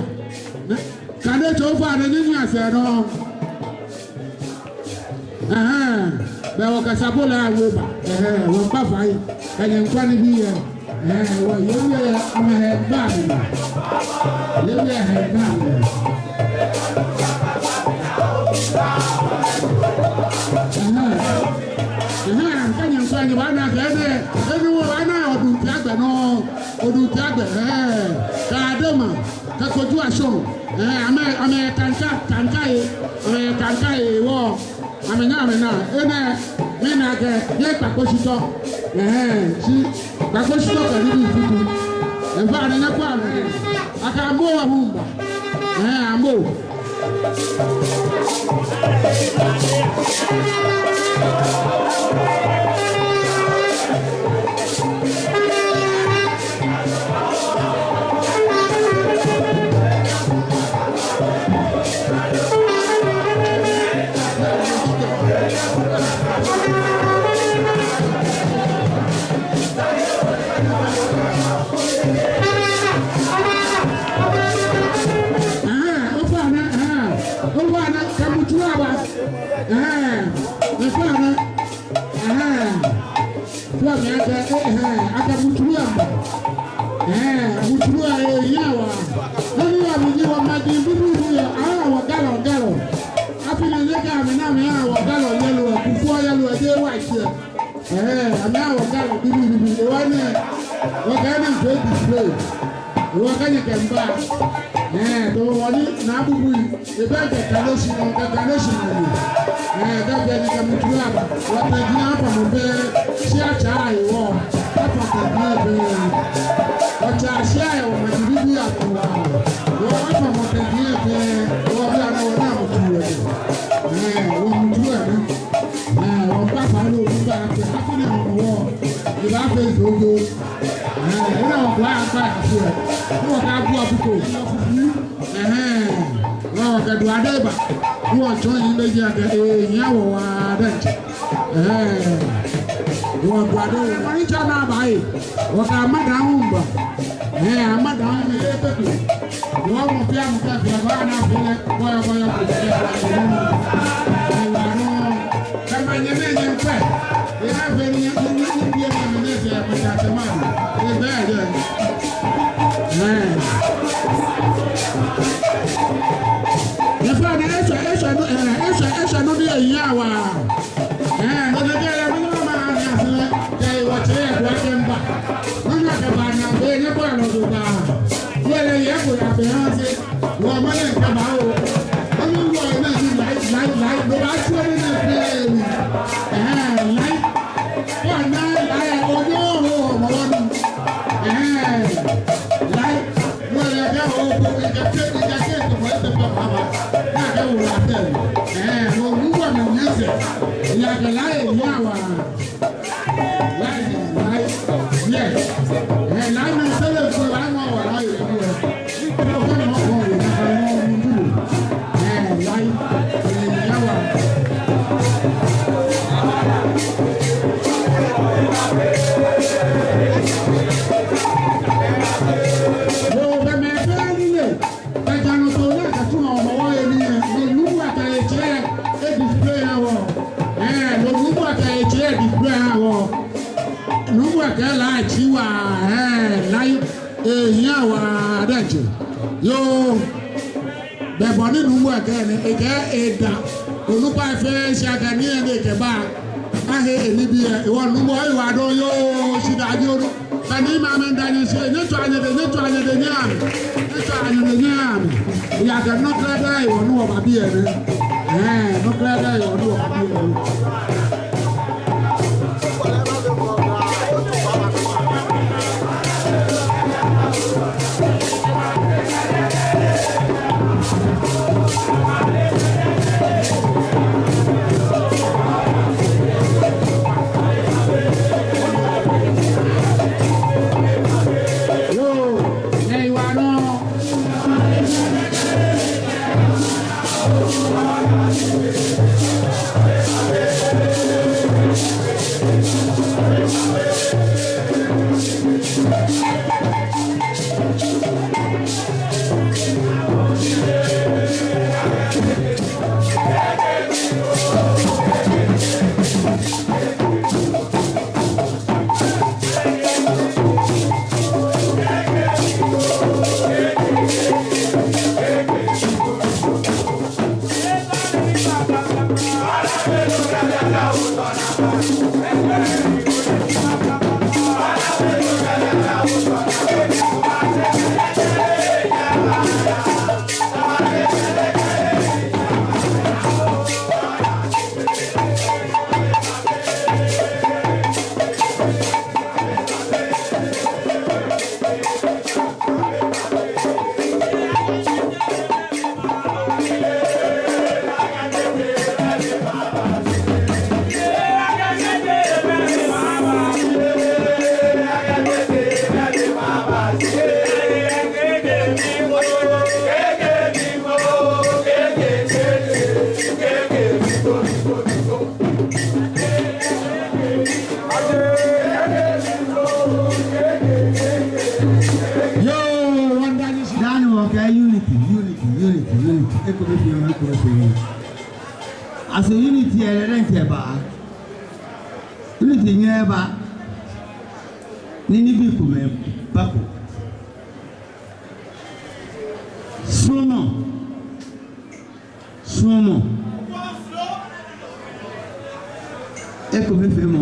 Nɛɛ, kane tsɔ fɛɛ nɛɛ, nyɛnyiɛ sɛɛ nɔ. Ɛhɛɛ, bɛ wɔkɛ Sabolai awo ba. Ɛhɛɛ, wɔmiikpa fai. Kɛ nyɛmiikwɛ nibii yɛ. Ɛhɛɛ, wɔyɛ nibii yɛ, amɛhe ba mli. Yɛ nibii yɛ he ba mli. Ɛhɛɛ, ɛhɛɛ, kɛ nyɛmiikwɛ nyɛbaana akɛ, ɛhɛɛ, enu wɔ ana Oduntia gbɛ nɔ. Oduntia gbɛ, ɛhɛɛ, Kadema, kɛ Kojo Ashong. Ɛɛ, amɛ, amɛ Kanka, Kanka yɛ, amɛ Kanka yɛ wɔ, amɛnaa, amɛnaa, enɛ, mina akɛ, yɛ Kpakposhitɔ, ɛɛ, shi, Kpakposhitɔ kɛ nibii futu, ɛɛ, fɛɛ nɛɛ nyɛkwɛa amɛ, akɛ amɛ wɔ hu ba, ɛɛ, amɛ. Ɛhɛɛ, ofainɛ, ɛhɛɛ, ofainɛ, kɛ mutu aba. Ɛhɛɛ, ofainɛ, ɛhɛɛ. Fɛɛ mi akɛ, ɛhɛɛ, akɛ mutu aba. Ɛhɛɛ, mutu aba, ɛɛ, yɛ wɔ. Nɔ ni yɔɔ mli ji wɔmaji bibii yɛ, aa, wɔ galɔ, galɔ. Afi nɛɛ nyɛkɛɛ amɛ ni amɛha wɔ galɔ yellow, Kufuor yellow, jeee white yɛ. Ɛhɛɛ, amɛha wɔ galɔ bibii, bibii, ewɔ nɛɛ, wɔkɛ nɛɛ fee display. Ewɔ kɛ nyɛkɛmiiba. Ɛɛ, to wɔ ni naa bubu yi, ebɛ kɛ kane shi nɔ, kɛ kane shi nɔ ni. Ɛɛ, kɛ kɛ nyɛkɛ mutu aba. Wɔtɛ ji naa famɔ bɛ, shia tsa yi wɔ. Afa tɛ ji bɛ. Wɔtsa shia yi wɔ, maji bibii ato wa. Wɔ afa mɔ tɛ ji bɛ. Wɔ bianɛ wɔna mutu wɛ. Ɛɛ, wɔ mutu wɛ. Ɛɛ, wɔmiikpa fai ni oba kɛ. Afi nɛɛ wɔ. Eba fee zojo. Ɛhɛɛ, ena wɔkpa akpa afi ɛ. Ni wɔkabua fuko. Ɛhɛɛ, wɔkɛ duade ba. Ni wɔtsɔɔ nyɛ ni ji akɛ, ɛɛ, nyɛ wɔ wa dɛ. Ɛhɛɛ, wɔ duade wɔ. Mɔ ni tsa naa ba yi. Wɔkɛ amada hu ba. Ɛhɛɛ, amada hu mi lɛ pɛpɛ. Wɔ mɔ fɛɛ mɔ fɛɛ fɛɛ ba na fɛɛ lɛ. Kɔyɔ, kɔyɔ, kɔyɔ, kɔyɔ. Ɛhɛɛ, wa nɔ. Kama nyɛ nɛɛ nyɛmiikwɛ. Ena fɛɛ ni nyɛ, nyɛ, nyɛ, nyɛ, nyɛ, nyɛ, nyɛ, nyɛ, nyɛ, nyɛ, nyɛ, nyɛ, nyɛ, nyɛ, nyɛ, nyɛ, nyɛ, nyɛ, nyɛ. Ɛɛ. Nyɛfɛɛ ni eshwɛ, eshwɛ nɔ, ɛɛ, eshwɛ, eshwɛ nɔ ni eya wa. Ɛɛ, nɔ ni kɛ lɛ, nɔ ni ma ni asɛɛ lɛ, kɛ wɔtsɛ yɛ kɔ akɛ miiba. Nɔ ni akɛba ni abɛ nyɛ kɔ alɔ do ba. Wele yɛ ko ya bɛ ha se. Wɔ mɔ lɛ Lai, lai, wa. Lai, lai. Yes. Eh, lai, mɛi sɛlɛ ko, lai, mɔ, wa, lai, ko, eh. Nuumo kɛ laaji wa, eh, lai, eh, ehia wa, adetso. Yoo, bɛ bɔ ni nuumo kɛɛ nɛ, ekɛɛ eda, onukpai fɛɛ shi akɛ nii ni ekɛba, ahe enibii, eh, ehewɔ nuumo, ewa dɔŋŋ yoo, shidaa ji onu. Kɛ ni mama da nyɛ shi, nyɛtswa nyɛdɛ, nyɛtswa nyɛdɛ nyɛha mi. Nyɛtswa nyɛdɛ nyɛha mi. Ejaakɛ nɔ krɛdɛɛ hewɔ ni wɔba biɛ nɛ. Eh, nɔ krɛdɛɛ hewɔ ni wɔba biɛ nɛ. Yoo, wɔmiida nyɛ shi. Dani wɔkɛɛ unity, unity, unity, unity. Ekomefeemɔ, ekomefeemɔ. Aso unity lɛ lɛ ŋkɛba. Unity nyɛɛɛ eba ni nibii komɛi bako. Suɔmɔ. Suɔmɔ. Ekomefeemɔ.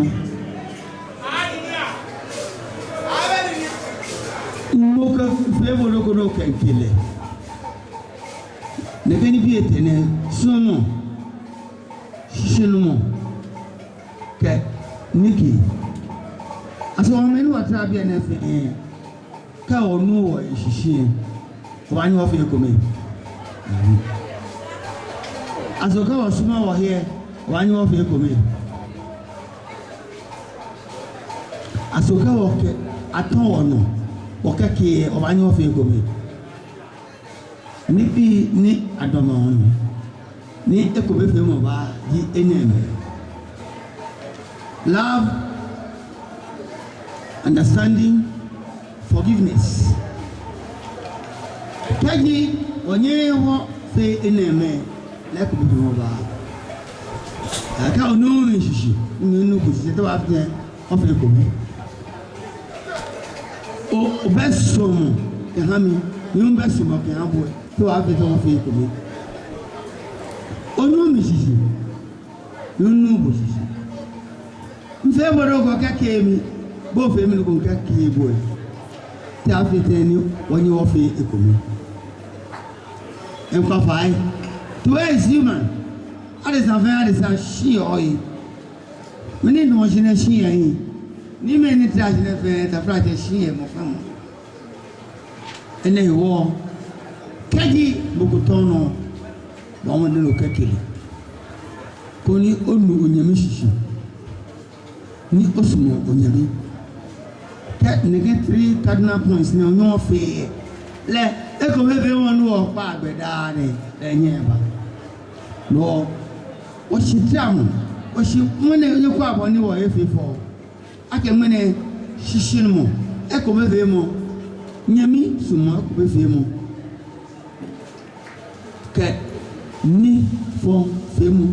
Mɔ ko fee bo nɔ ko ni okɛɛ ŋkɛlɛ. Nɛkɛ nibii etɛ nɛɛ, suɔmɔ, shishinumɔ, kɛ niki. Aso wɔmɛi ni wɔtara biɛ nɛɛ fɛɛ, kɛ wɔnu wɔhe shishi, wɔbaanyɛ wɔfee ekome. Aso kɛ wɔsumɔɔɔ wɔhe, wɔbaanyɛ wɔfee ekome. Aso kɛ wɔkɛ atɔ wɔnɔ, wɔkɛke, wɔbaanyɛ wɔfee ekome. Nibii ni adamɔɔ nɔ ni ekomefeemɔ baa ji enɛɛmɛi. Love, understanding, forgiveness. Kɛji wɔnyɛɛɛ wɔfee enɛɛmɛi lɛ, ekomefeemɔ baa. Akɛ onu mi shishi, mi hu minu bo shishi, te wɔbaafee wɔfee ekome. O, obɛ suɔmɔ kɛha mi, mi hu mibɛ suɔmɔ kɛha bo, te wɔbaafee wɔfee ekome. Onu mi shishi, mi hu minu bo shishi. Mifee bo nɔ ko okɛke mi, bo ofee mi nɔ ko mikɛke bo. Te afee tɛŋŋ ni wɔnyɛ wɔfee ekome? Ŋkpa fai. To err is human. Adesa fɛɛ adesa shi yɛ ohe. Mɛi ni nuɔ shi nɛɛ shi yɛ ohe. Ni mɛi ni tara shi nɛɛ fɛɛ, taflatsɛ, shi yɛ mɔ fɛɛ mɔ. Enɛ hewɔ, kɛji mɔ ko tɔ̃ onɔ, bɔɔ mɔdɛŋ ni okɛke lɛ. koni onu onyɛmi shishi, ni osumɔ onyɛmi. Kɛ nɛkɛ three cardinal points nɛɛ onyɛɔ ofeɔ lɛ, ekomefeemɔ ni wɔkpaa gbɛ daa nɛɛ, lɛ nyɛba. No, wɔshi tramɔ, wɔshi ŋmɛnɛ nyɛkwɛa bɔ ni wɔhe efee fɛo. Akɛ ŋmɛnɛ shishinumɔ, ekomefeemɔ, nyɛmi suɔmɔ, ekomefeemɔ, kɛ nifɔŋfeemɔ,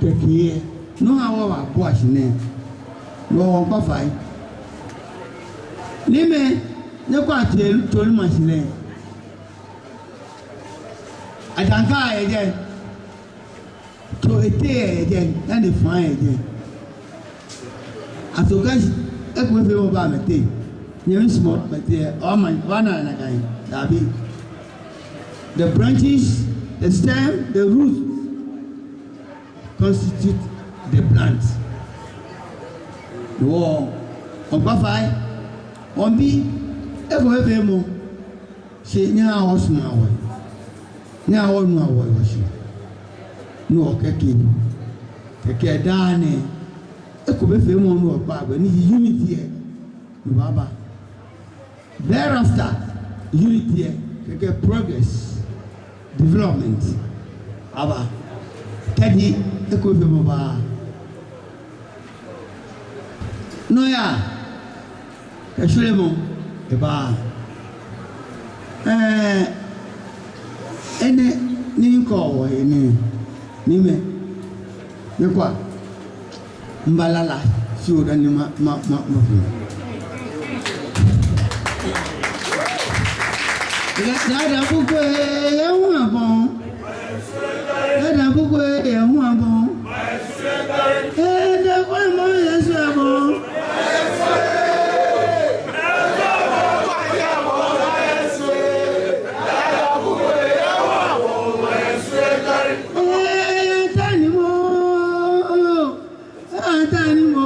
kɛkɛ lɛ, no ha wɔbabua shi nɛɛ. No wɔkpa fai. Ni mɛi, nyɛkwɛa tso, tso ni ma shi nɛɛ. Ajanka yɛ jɛi. Tso etee yɛ jɛi, ni nifɔŋ yɛ jɛi. Aso kɛ ekomefeemɔ ba amɛteŋ, nyɛmi suɔmɔ amɛteŋ, obaana nakai? Dabi. The branches, the stem, the roots constitute the plant. Wɔ, wɔkpa fai, wɔmiibi ekomefeemɔ. Shi nyɛhaa wɔsumɔa wɔhe, nyɛhaa wɔnua wɔhe wɔshi, ni wɔkɛke, kɛkɛ daa nɛɛ, ekomefeemɔ ni wɔkpaa gbɛ, ni ji unity lɛ, no baaba. Thereafter, unity lɛ, kɛkɛ progress, development aba. Kɛji ekomefeemɔ ba, nɔyaa kɛ shweremɔ eba. Ɛɛ, enɛ ni mikɛɔ wɔhe nɛ, ni mɛi, nyɛkwɛa, mibaalala shi oda ni ma, ma, ma, ma fi. Dada, dada, kukue, yɛ hu abɔ. Dada, kukue, yɛ hu abɔ. Ee, dada, kukue, mɔ yɛ su abɔ. Ee, tani mɔ. Atani mɔ,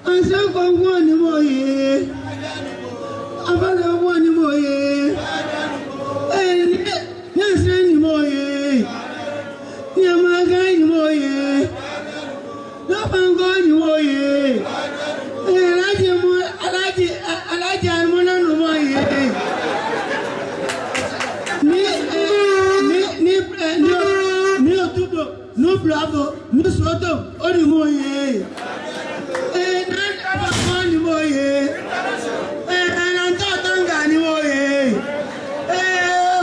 Asere Kɔŋkɔŋ ni mɔ ye, Afɔle Kɔŋkɔŋ ni mɔ ye, ee, ni, ni Asere ni mɔ ye, ni Amaga ni mɔ ye, ni Kɔŋkɔŋ ni mɔ ye, ee, Alaji mɔ, Alaji, a, Alaji Armona ni mɔ ye. Ni, ee, ni, ni, ee, ni, ni Otubo. Ni Blɔfo, ni Soto, oni mɔ ye. Ee, ni Abapo ni mɔ ye. Ee, ni Ntɔtɔŋga ni mɔ ye. Ee,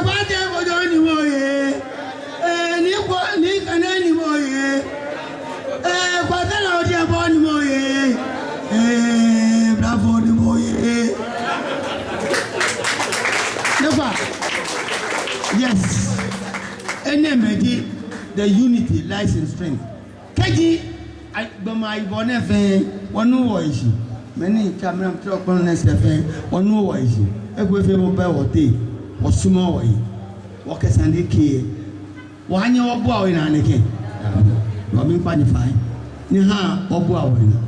Kwate Kojo ni mɔ ye. Ee, ni Kɔ, ni Kane ni mɔ ye. Ee, Kwatela Odiabo ni mɔ ye. Ee, Blɔfo ni mɔ ye. Never. Yes. Enɛɛmɛi ji, the unity lies in strength. Kɛji, ai, gbɔmɛi ayibɔ nɛɛ fɛɛ, wɔnu wɔhe shi. Mɛi ni camera mli tɔrɔ kpɔnɔ nɛɛ sɛɛ fɛɛ, wɔnu wɔhe shi. Ekomefeemɔ bɛ wɔteŋ, wɔsumɔɔ wɔhe. Wɔkɛ sane kɛɛ. Wɔnyɛŋ wɔbua wɔhe naa nɛkɛ. Wɔmiikpa nyɛ fai. Nyɛhaa wɔbua wɔhe naa.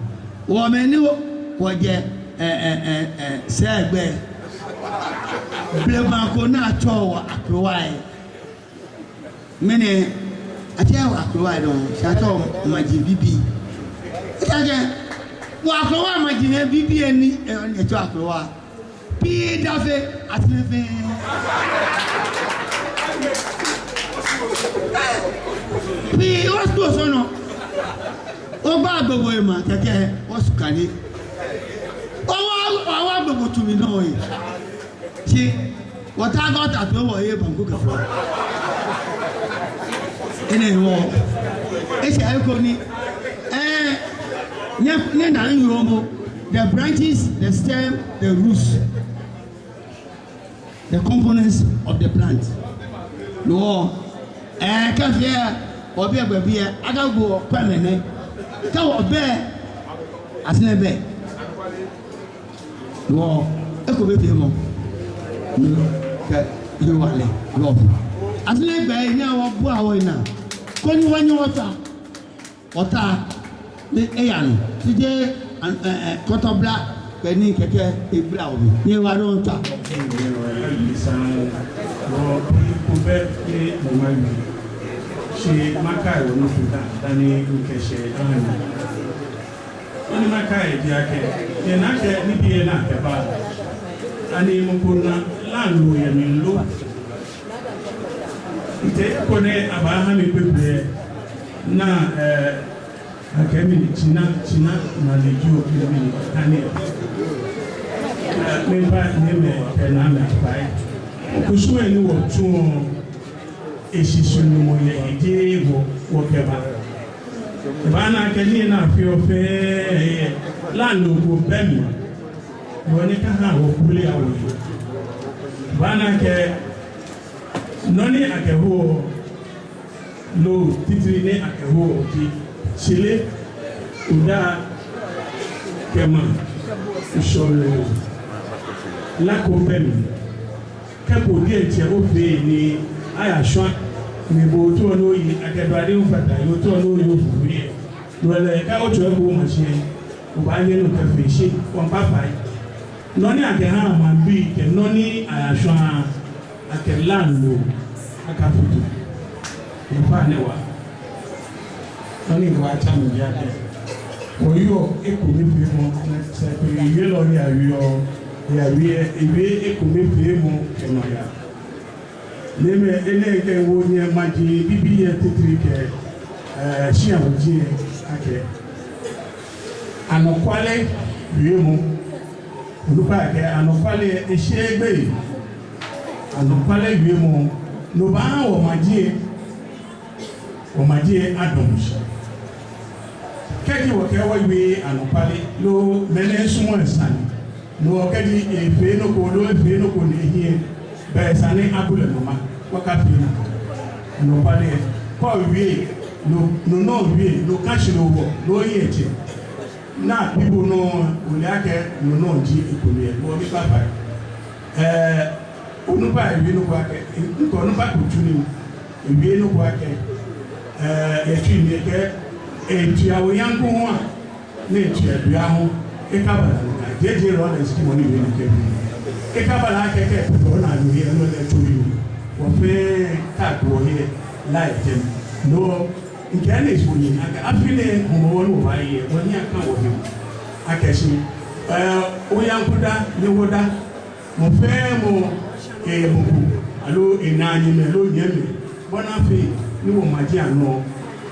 Wɔmɛi ni wɔ, wɔjɛ, ɛ, ɛ, ɛ, ɛ, sɛɛgbɛ. Blema ko ni atsɛɔ wɔ akrowai. Mɛni, atsɛɔ wɔ akrowai dɔŋŋ, shi atsɛɔ wɔ maji bibii. Ejaakɛ, wɔ akrowa maji nɛɛ bibii ni, ɛ, ni atsɛɔ akrowa. Pii da fe, Asere fɛɛ. Pii, wɔsu Osu nɔ. Ogba gbogbo ema, kɛkɛ, wɔsu Kane. Owa, owa gbogbo tumi nɔ ye. Shi, wɔta gɔta to wɔye banku kɛ flo. Enɛ hewɔ. Eshɛ eko ni. Ɛɛ, nyɛ, nyɛna minyɔmɔ. The branches, the stem, the roots. The components of the plant. No. Ɛɛ, kɛ fee, obi egbe bi ɛ, aga gbo kpɛmɛ nɛ. Kɛ wɔbɛ, Asere bɛ. Wɔ, ekomefeemɔ. Ni kɛ, ni wɔle, wɔ. Asere gbɛ, ni wɔbua wɔhe naa. Koni wɔnyɛ wɔta. Wɔta. Ni eya nɔ. Shi jeee, an, ɛ, ɛ, kɔtɔbla. Kɛ ni kɛkɛ, egbla wɔ mli. Ni wɔdɔŋ ta. Wɔ, bi ko bɛ, ni mɔ ma yi. Shi makai wɔ nɔ fioo dani mikɛshɛ ahã nyɛ. Nɔ ni makai ji akɛ, nyɛna akɛ nibii ni akɛba, ani mɔ ko na lalo yɛ mli lo? Ntɛ ko nɛ abahã mi kpekpe na, eh, akɛ mi ni tsina, tsina na le ju mi ni kane. Eh, miba ni mɛi kɛ namɛi abaye. Kusum ni wɔtsuɔ, eshishi nɔ mɔ yɛ eji wɔ, wɔkɛba. Obaana akɛ nii ni afeɔ fɛɛ, lalo ko bɛ mli. Nɔ ni kahã wɔ kule awo. Obaana akɛ nɔ ni akɛhoɔ, loo titri ni akɛhoɔ ji shele, odaa, kɛ maŋ, ŋshɔ loo. La ko bɛ mli. Kɛ bo diɛŋtsɛ ofee nii, aya shwã, ni bo otaoɔ ni oye, akɛ do adi ofata, otaoɔ ni oye ofufui. No lɛ, kɛ otsɔ eko ma shi, obaanyɛ ni okɛfee shi, wɔmiikpa fai. Nɔ ni akɛhãa maŋbii kɛ nɔ ni aya shwã, akɛ lalo, akafutu. Efa nɛ wa. Nɔ ni wɔtsa mli ji akɛ, wɔyɔɔ ekomefeemɔ, sɛɛ kpele yelɔ ni awieɔ, ni awie, ewie ekomefeemɔ kɛ nɔyaa. Ni mɛi, enɛ kɛ wɔ nyɛ maji bibii yɛ titri kɛ, eh, shia wuji akɛ, anɔkwale wiemɔ. Onukpa kɛɛ anɔkwale esheee gbeyei. Anɔkwale wiemɔ, no baahã wɔmaji, wɔmaji adamɔ shi. Kɛji wɔkɛɛ wɔwie anɔkwale, loo mɛi ni sumɔɔɔ sane, no kɛji efee nɔ ko, loo efee nɔ ko ni ehiɛ, belɛ esa ni abu lɛ nɔma, wɔkafee nakai. Anɔkwale, kɛ owie, no, no nɔ owie, no kã shi no wɔ, no ohiɛ etsɛ. Ni abi bo nɔ, ole akɛ no nɔ ji ekomɛi, no miikpa fai. Eh, onukpa ewie nɔ ko akɛ, ŋkɛ onukpa ko tsu nii, ewie nɔ ko akɛ, eh, etsu nii akɛ, etsu awo yaŋku hua, ni etsu edua hu, ekaba lɛ nɔ ka, jeje lɔ lɛ siki mɔ ni wie nɔ kɛ wie. Ekaba lɛ akɛ kɛ pɛpɛ ona nu yɛ nɔ lɛ tsu yi. Wɔfɛɛ ta do yɛ la yɛ jɛmɛ. No, ŋkɛɛ ni esumɔɔ nii, akɛ afi nɛɛ Hɔmɔwɔ ni wɔbaaye, wɔnii akã wɔhe. Akɛ shi, eh, oyaŋku da, ni wɔ da, mɔ fɛɛ mɔ, eh, mɔ ko, aloo enaanyo mɛi, aloo nyɛmɛi, bɔ ni afee ni wɔmaji anɔ,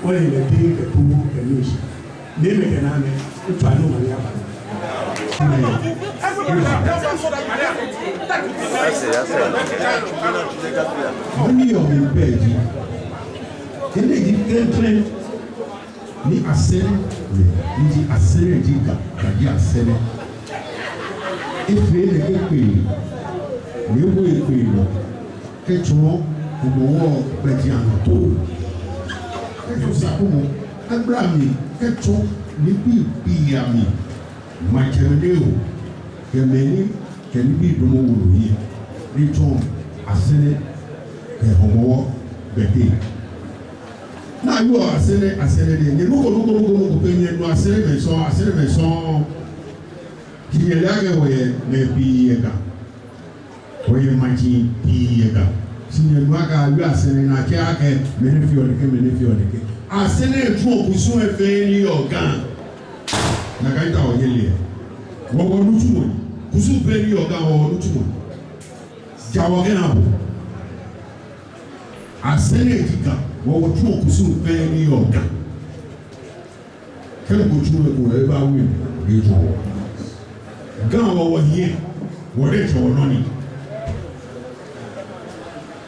wɔle lɛ dɛŋ kɛ kuu kɛ nii shi. Ni mɛi kɛ namɛi, ŋtsɔ anu ma ni aba. Mɛni yɔɔ mli pɛ ji, enɛ ji klɛŋklɛŋ ni Asɛrɛ, ni ji Asɛrɛ ji Ga, Ga ji Asɛrɛ. Efee nɛkɛ kpee, ni ewo ekpee nɔ kɛtsɔɔ Hɔmɔwɔ gbɛjianɔtoo. Kɛtsɔɔ Sakumɔ agbla mli, kɛtsɔɔ nibii bibii amli. Maŋtsɛmɛi nɛɛ oo, kɛ mɛi ni kɛ nibii damɔ wolo hiɛ, ni tsɔɔ Asɛrɛ kɛ Hɔmɔwɔ gbɛteŋ. Ni ayɔɔ Asɛrɛ, Asɛrɛ nɛɛ, nyɛnu ko, nu ko, nu ko, nu ko pɛ, nyɛnu Asɛrɛmɛi sɔŋŋ, Asɛrɛmɛi sɔŋŋ. Shi nyɛle akɛ wɔyɛ mɛi pii yɛ Ga. Wɔyɛ maji pii yɛ Ga. Shi nyɛnu akɛ ayɔɔ Asɛrɛ ni atsɛɔ akɛ mɛni feɔ nɛkɛ, mɛni feɔ nɛkɛ. Asɛrɛ tsuɔ kusum fɛɛ ni yɔɔ Ga. Nakai taoɔ nyɛle. Wɔ wɔnitsumɔ ni. Kusum fɛɛ ni yɔɔ Ga, wɔ wɔnitsumɔ ni. Ja wɔkɛna bo. Asɛrɛ ji Ga, wɔ wɔtsuɔ kusum fɛɛ ni yɔɔ Ga. Kɛ mɔ ko tsu eko, ebaawie, etsɔɔ wɔ. Ga wɔ wɔhiɛ, wɔ diɛŋtsɛ wɔnɔ ni.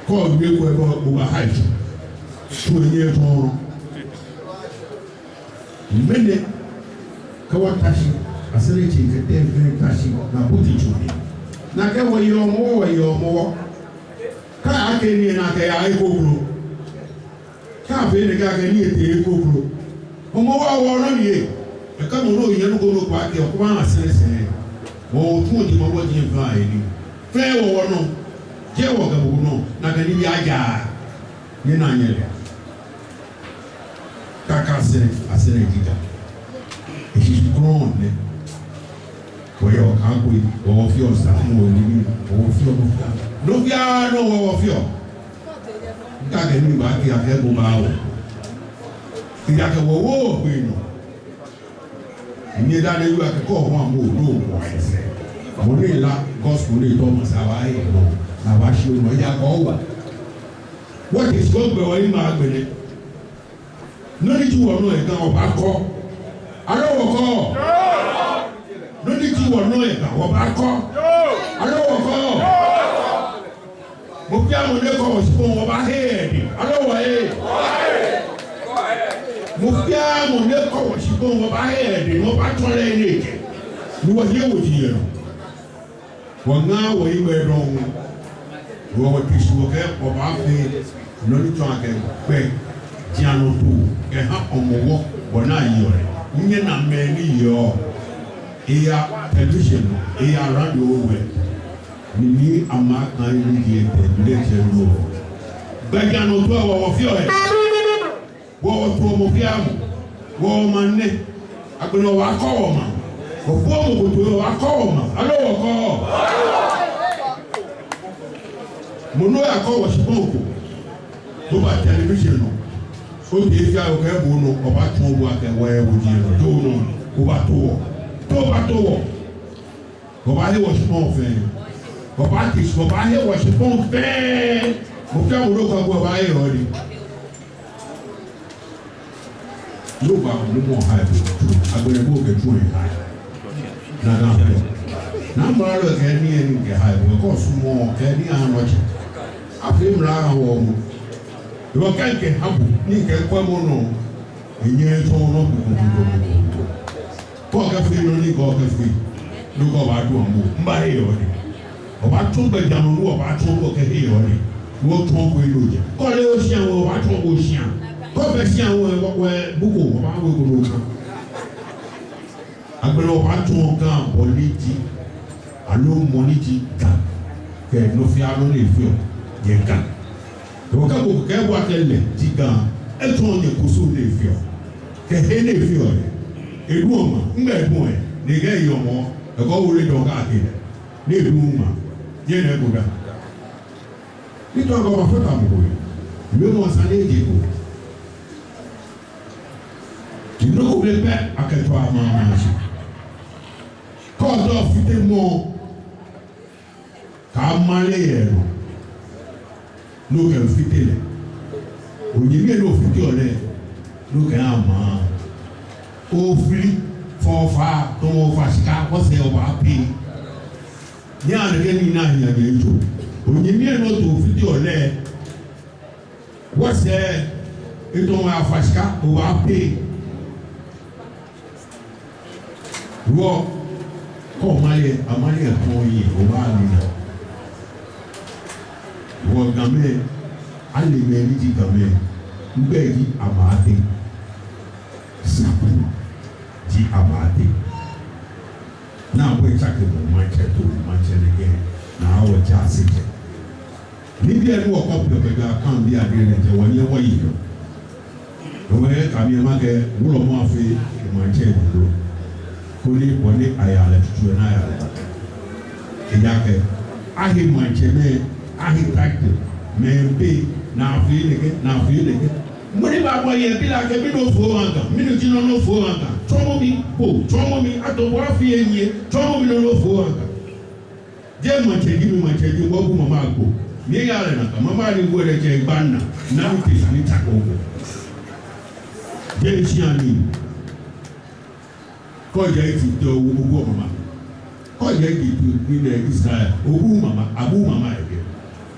Kɛ owie eko, ebaa, obaaha etsu. Tsu enyɛ etsu nɔ. Mɛni, kɛ wɔta shi, Asɛrɛ tsɛŋ kɛ tɛŋ fɛɛ ta shi, ni abuti tsu ni. Ni akɛɛ wɔyɛ Hɔmɔwɔ, wɔyɛ Hɔmɔwɔ. Kɛ akɛɛ nii ni akɛya eko kroko. Kɛ afee nɛkɛ akɛɛ nii etee eko kroko. Hɔmɔwɔ wɔ wɔnɔ ni yɛ. Ekɛ mɔ nɔ yɛ nu ko nɔ ko akɛ, okɛ ma Asɛrɛ sɛɛ. Wɔ wɔtsuɔ jɛmɛ, wɔ jɛmɛ fɛɛ yɛ ni. Fɛɛ wɔ wɔnɔ. Jeee wɔkɛ bo nɔ. Ni akɛɛ nibii aja. Nyɛna nyɛle. Kaka Asɛrɛ, Asɛrɛ ji Ga. Eshishi krɔŋŋ nɛ. Wɔyɛ Okaigbo, wɔ wɔfeɔ Sakumɔ, wɔ nibii, wɔ wɔfeɔ nɔ fɛɛ. Nɔ fɛɛ nɔ wɔ wɔfeɔ. Ŋkakɛɛ ni baakɛɛ akɛ bo baa wɔ. Ejaakɛ wɔwo wɔgbee nɔ. Nyɛdaaŋ lɛ, ewie akɛ kɛ oha mɔ ni owo esɛɛ, mɔ ni la gospel ni tɔ mɔ sɛɛ, abaaye nɔ, abaashi nɔ, ejaakɛ owa. What is God gbɛ wɔ yi ma agbɛnɛ? Nɔ ni ji wɔnɔ yɛ Ga, wɔbaakɔ. Aloo wɔkɔɔɔ? Nɔ ni ji wɔnɔ yɛ Ga, wɔbaakɔ. Aloo wɔkɔɔɔ? Mɔ fɛɛ mɔ ni kɔɔ wɔshikpɔŋ, wɔbaahe edɛŋ. Aloo wɔheee? Mɔ fɛɛ mɔ ni kɔɔ wɔshikpɔŋ, wɔbaahe edɛŋ, wɔbaatsɔɔ lɛ nɛkɛ. Ni wɔhiɛ woji yɛ nɔ. Wɔŋa wɔyi wɛ dɔŋŋ. Wɔ wɔte shi wɔkɛɛ wɔbaafee nɔ ni tsɔɔ akɛ gbɛjianɔtoo kɛha Hɔmɔwɔ, bɔ ni ayeɔ lɛ. Nyɛna mɛi ni yeɔ. Eya television, eya radio wɛ. Ni ni ama kan ni ji etɛ, ni lɛ tsɛ lɔ. Gbɛjianɔtoo wɔ wɔfeɔ lɛ. Wɔ wɔtsɔɔ mɔ fɛɛ mɔ. Wɔ maŋ nɛ. Agbɛnɛ wɔbaakɔ wɔmaŋ. Wɔfɔɔ mɔ ko toi, wɔbaakɔ wɔmaŋ. Aloo wɔkɔɔɔ? Mɔ ni oyakɔ wɔshikpɔŋ ko, oba television nɔ, otee fɛɛ okɛɛ bo nɔ, wɔbaatsɔɔ bo akɛ wɔyɛ woji yɛ nɔ. Too nɔ, obaatoo wɔ. Too obaatoo wɔ. Wɔbaahe wɔshikpɔŋ fɛɛ. Wɔbaate shi, wɔbaahe wɔshikpɔŋ fɛɛ. Mɔ fɛɛ mɔ ni okɛɛ bo, wɔbaahe odɛŋ. Yoo ba, mɔ mɔ ha ebo tsu, agbɛnɛ bo kɛ tsu lɛ ha. Naa, naa, naa, mɔ lɛ kɛ ni eni kɛ ha ebo, kɛ osumɔɔ kɛ ni anɔ tsɛ. Afee mla aha wɔ mɔ. Ewɔ kɛ kɛ ha bo, ni kɛ kwɛ mɔ nɔ. Enyɛ tsɔ nɔ ko ko ko ko ko. Kɛ okɛfee nɔ ni kɛ okɛfee, nɔ ko baadu amɔ, mba he yɔɔ ni. Wɔbaatsɔɔ gbɛjianɔ ni wɔbaatsɔɔ kɛ he yɔɔ ni. Wɔtsɔɔ ko eno jɛ. Kɛ ole oshia wɔ, wɔbaatsɔɔ bo shia. Kɛ ofee shia wɔ, wɔ, wɔ, buko, wɔbaawo ko no kan. Agbɛnɛ wɔbaatsɔɔ Ga bɔ ni eji. Aloo mɔ ni ji Ga. Kɛ nɔ fɛɛ nɔ ni efeɔ yɛ Ga. Ewɔ kɛ bo kɛ bo akɛ lɛ ji Ga, etsɔɔ nyɛ kusum ni efeɔ. Kɛ he ni efeɔ lɛ. Eduɔ maŋ, ŋmɛ eduɔ lɛ, ni kɛ eyɔɔ mɔ, ekɔ wole dɔŋ kɛ akɛ lɛ. Ni eduɔ maŋ, yɛ nɛ ko da. Ni tɔ ko ma fɔ ta mɔ ko yɛ. Mɛ mɔ sane eje ko. Ni nɔ ko bɛ pɛ akɛtsɔ ama ama shi. Kɛ otɔ fite mɔ. Kɛ amale yɛ nɔ, ni okɛfite lɛ. Onyɛmi ni ofiteɔ lɛ, ni okɛha maŋ. Ofili, fɔ ofa, tamɔ ofa shika, wɔsɛɛ obaape. Nyɛhaa nɛkɛ nii nɛɛ aya nyɛhe tso. Onyɛmi ni otɔ ofiteɔ lɛ. Wɔsɛɛ, etamɔ ofa shika, obaape. Wɔ, kɛ amale, amale kɔɔ yi, obaale naa. Wɔ Gamɛi, ale mɛi ni ji Gamɛi, ŋmɛji Amaate. Sapu ji Amaate. Naa bɔ etsake mɔ maŋtsɛ too, maŋtsɛ nɛkɛ, naa wɔ ja se jɛ. Nibii ni wɔkɔ pɛpɛɛpɛ kã biɛ adrɛ nɛɛ jɛ wɔnyɛ wɔyi nɔ. Ewɔ kɛ miimakɛɛ wulɔmɔ afee maŋtsɛ nɔ. Koni bɔ ni aya lɛ tutu naa aya lɛ. Ejaakɛ ahe maŋtsɛmɛi, ahe title, mɛi pɛ, naa fee nɛkɛ, naa fee nɛkɛ. Mɔ ni baabɔ yɛ bi lɛ akɛ mi nɔ fo wan Ga, mi nɔ ji nɔ nɔ fo wan Ga. Tsɔɔmɔ mi, bo, tsɔɔmɔ mi, ato bo afi enyiɛ, tsɔɔmɔ mi nɔ nɔ fo wan Ga. Jeee maŋtsɛ ji mi, maŋtsɛ ji mi, wɔbu mama agbo. Ni eya lɛ naa, mama ni wo lɛ jɛ gba naa, naa mi te sane tsako ko. Jeee shia ni. Kɛ ojɛ Egypt, obu mama. Kɛ ojɛ Egypt, ni lɛ Israel, obu mama, abu mama yɛ biɛ.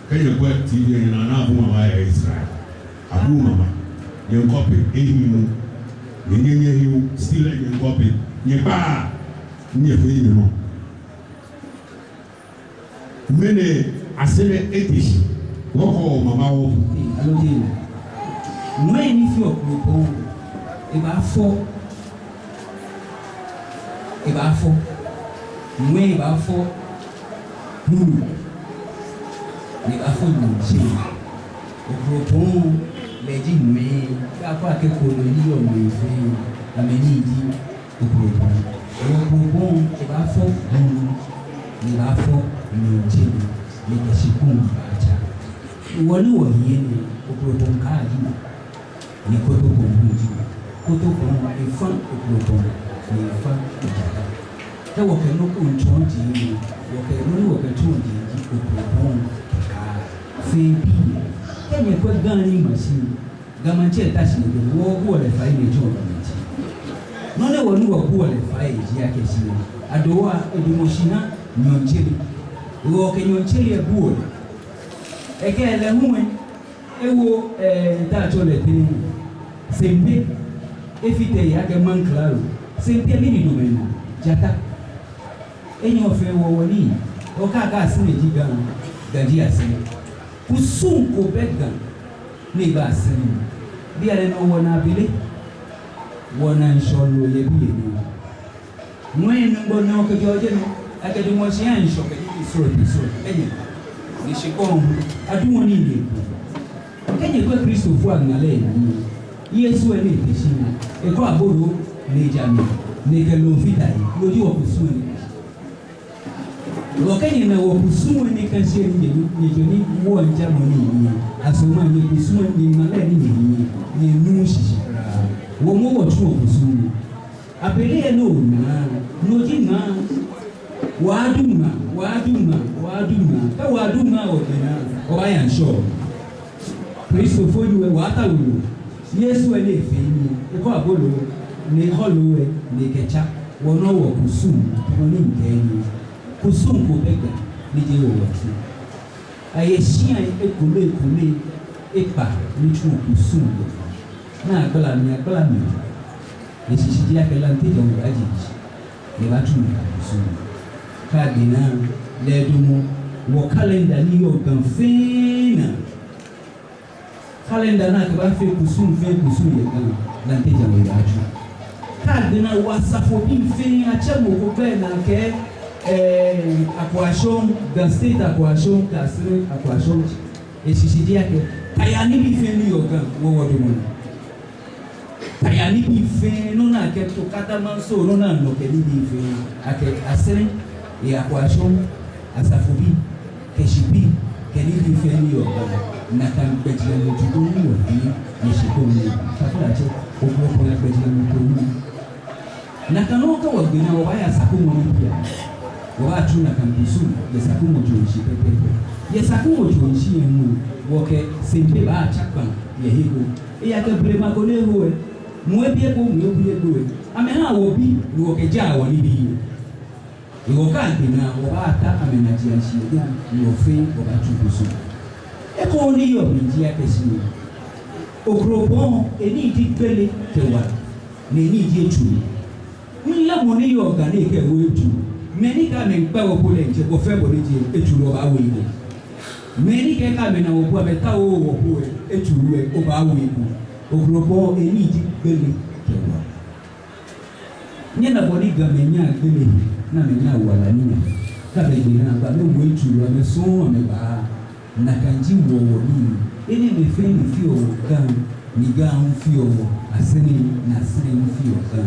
Kɛ nyɛkwɛ T V nyɛnaa, naa abu mama yɛ Israel. Abu mama. Nyɛ ŋkɔpe, ehiii mu. Nyɛ, nyɛ, nyɛhiii mu, still nyɛ ŋkɔpe. Nyɛkpa, nyɛfee nyɛnɔ. Mɛni asɛɛ lɛ ete shi, wɔkɔ mama wɔ. Aloo jeee. Ŋmɛi ni feɔ Okropɔŋ, ebaafɔ. Ebaafɔ. Ŋmɛi baafɔ. Hulu. Ebaafɔ nyɔɔŋtsere. Okropɔŋ lɛ ji ŋmɛi. Kɛ akɔ akɛ kolo ni yɔɔ ŋmɛi fɛɛ, amɛ ni ji Okropɔŋ. Okropɔŋ, ebaafɔ hulu, ni ebaafɔ nyɔɔŋtsere, ni ekɛ shikpɔŋ baatsa. Wɔ ni wɔhiɛ nɛɛ, Okropɔŋ kaa ji, ni Kotopɔŋ hu ji. Kotopɔŋ, efã Okropɔŋ, ni efã Ojata. Kɛ wɔkɛ nɔ ko miitsɔɔ jeŋ, wɔkɛ nɔ ni wɔkɛtsɔɔ jeŋ ji Okropɔŋ kɛ Ga fɛɛ bii. Kɛ nyɛkwɛ Ga ni ma shi, Ga Maŋtsɛ ta shi nɛɛ, wɔbuɔ lɛ fai ni etsɔ Ga Maŋtsɛ. Nɔ ni wɔnu wɔbuɔ lɛ fai ji akɛ shi, Adowa edamɔ shi ha nyɔɔŋtsere. Wɔkɛ nyɔɔŋtsere lɛ buɔ lɛ. Ekɛ lɛ hu lɛ, ewo, eh, ta tsɔ lɛ tɛŋŋ. Sempe, efite eya kɛ maŋ klalo. Sempe mɛni domɛi na, Jata. Enyɔ fɛɛ wɔ wɔnii, okaka Asere ji Ga, Ga ji Asere. Kusum ko bɛ Ga ni bɛ Asere. Bianɛ nɔ wɔna abele, wɔna ŋshɔ loo yɛ biɛ nɔ. Ŋwɛi nɔ gbɔ nɔ kɛjɛ ojɛ nɔ, akɛdamɔ shi ha ŋshɔ kɛ nibii srɔtoi srɔtoi. Enyɛ, ni shikpɔŋ, adamɔ nii nɛɛ. Kɛ nyɛkwɛ Kristofoi aŋmalɛ lɛ, Yesu lɛ ni te shi, ekɔ abolo ni eja mli, ni ekɛ loo fata he, no ji wɔkusum lɛ. Wɔkɛ nyɛna wɔkusum lɛ ni ka shi ni nyɛ, nyɛjɛ ni wɔŋjamɔ nii, asɔmɔ nyɛkusum lɛ ni ŋmalɛ ni nyɛ, nyɛnuuu shishi kwraa. Wɔ moŋ wɔtsuɔ kusum lɛ. Abele lɛ no ŋa, no ji ŋa. Wɔdu ŋa, wɔdu ŋa, wɔdu ŋa. Kɛ wɔdu ŋa wɔgbe naa, wɔbaaya ŋshɔ. Kristofoi lɛ wɔta lolo. Yesu lɛ ni efee nii, ekɔ abolo, ni ehɔ loo lɛ, ni ekɛtsa. Wɔnɔ wɔkusum, wɔnii kɛ nii. Kusum ko bɛ Ga, ni ji wɔ wɔtsu. Ayɛ shiai ekome ekome ekpaa ni tsuɔ kusum lɛ. Ni agbala mli, agbala mli. Eshishi ji akɛ Lante Jan Oyeaji, ni ebatsu kusum. Kɛ agbe naa lɛ edamɔ wɔ calendar ni yɔɔ Ga fɛɛ naa. Calendar ni akɛbaafee kusum fɛɛ kusum yɛ Ga, Lante Jan Oyeaji. Kɛ agbe naa wɔ asafobii fɛɛ atsɛ mɔ ko gbɛi ni akɛɛ, eh, Akwashɔŋ, Ga State Akwashɔŋ, Ga Asere Akwashɔŋ. Eshishi ji akɛ, taya nibii fɛɛ ni yɔɔ Ga, wɔ wɔdamɔ naa. Taya nibii fɛɛ, nɔ ni akɛto katamanso, nɔ ni anɔ kɛ nibii fɛɛ, akɛ Asere, yɛ Akwashɔŋ, asafobii, kɛ shibii, kɛ nibii fɛɛ ni yɔɔ Ga, nakai gbɛjianɔtoo ni wɔhiɛ, ni shikpɔŋ nɛɛ, taflatsɛ, Okropɔŋ lɛ gbɛjianɔtoo ni. Nakai nɔŋŋ kɛ wɔgbe naa wɔbaaya Sakumɔ nibii. Wɔbaatsu nakai kusum yɛ Sakumɔ tsoshi pɛpɛɛpɛ. Yɛ Sakumɔ tsoshi lɛ mli, wɔkɛ Sempe baatsa kpaŋ yɛ he ko. Eya kɛ blema ko ni eho lɛ. Mɔ ebi eko, mɔ ebi eko lɛ. Amɛha wɔbii, ni wɔkɛjaa wɔnibii. Ni wɔkɛ agbe naa, wɔbaata amɛnajiaŋshi lɛ, ni wɔ fɛɛ wɔbaatsu kusum. Eko ni yɔɔ mli ji akɛ shi, Okropɔŋ, enii ji gbele kɛ wala, ni enii ji etsuru. Mile mɔ ni yɔɔ Ga ni ekɛɛ ewo etsuru. Mɛi ni kɛɛ amɛmiikpa wɔ po lɛ, ntsɛ bɔ fɛɛ bɔ ni ji etsuru, obaawo eko. Mɛi ni kɛɛ kɛ amɛna wɔ po, amɛtaooo wɔ po lɛ, etsuru lɛ, obaawo eko. Okropɔŋ, enii ji gbele kɛ wala. Nyɛna bɔ ni Gamɛi nyaa gbele, ni amɛnyaa wala ni nyaa. Kɛ amɛgbe naa, amɛwo etsuru, amɛsɔŋ, amɛba. Nakai ji wɔ wɔnii. Enɛɛmɛi fɛɛ ni feɔ wɔ Ga, ni Ga hu feɔ wɔ Asere, ni Asere hu feɔ Ga.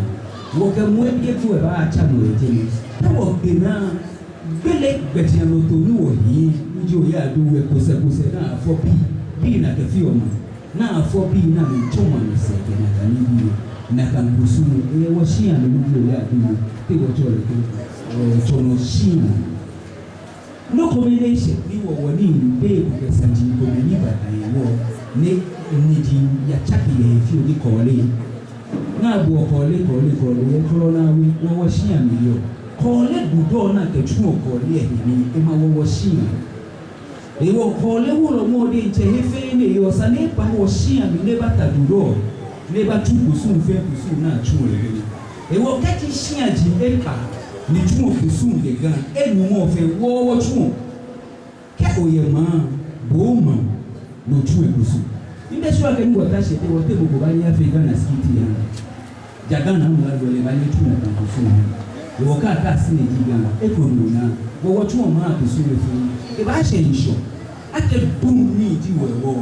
Wɔkɛ mɔ ebi eko lɛ baatsa nɔ yɛ jɛmɛ. Kɛ wɔgbe naa, gbele gbɛjianɔtoo ni wɔhiɛ, ni ji Oyaduhu lɛ kosɛkosɛ ni afɔ bii, bii ni akɛfeɔ maŋ, ni afɔ bii ni amɛmiitsɔmɔ amɛsɛɛ kɛ nakai nibii. Nakai kusum lɛ, eyɛ wɔshiai amli ni ji Oyaduhu, te wɔtsɛɔ lɛ tɛŋŋ, eh, tsɔnɔ shia. Nɔ kome ni eshɛ ni wɔ wɔnii, be ko kɛ saji komɛi ni ba kɛha wɔ, ni, ni ji yatsake yɛ fioo ji kɔɔle. Ni abuɔ kɔɔle, kɔɔle, kɔɔle, yɛ kɔɔle naa we, wɔ wɔshiai amli yɔɔ. Kɔɔle dudɔ ni akɛtsuɔ kɔɔle lɛ he ni ema wɔ wɔshiai. Ehewɔ kɔɔle wulɔmɔ diɛŋtsɛ he fɛɛ ni eyɔɔ sa ni eba wɔshiai amli ni ebata dudɔ, ni ebatsu kusum fɛɛ kusum ni atsuɔ yɛ he. Ehewɔ kɛji shiaji ekpaa ni tsuɔ kusum yɛ Ga, enumɔ fɛɛ wɔ wɔtsuɔ. Kɛ oyɛ maŋ, bo maŋ, no tsu ekusum. Mibɛ shwɛ akɛ ni wɔta shi lɛ, wɔteŋ mɔ ko baanyɛ afee Ghana skit aha. Ja Ghana mla lɛ baanyɛ atsu nakai kusum. Ehewɔ kɛ akɛɛ Asere ji Ga, eko nɔ naa, wɔ wɔtsuɔ maŋ kusum lɛ fɛɛ. Ebaashɛ ŋshɔ. Akɛ dum ni ji wɔ hewɔ,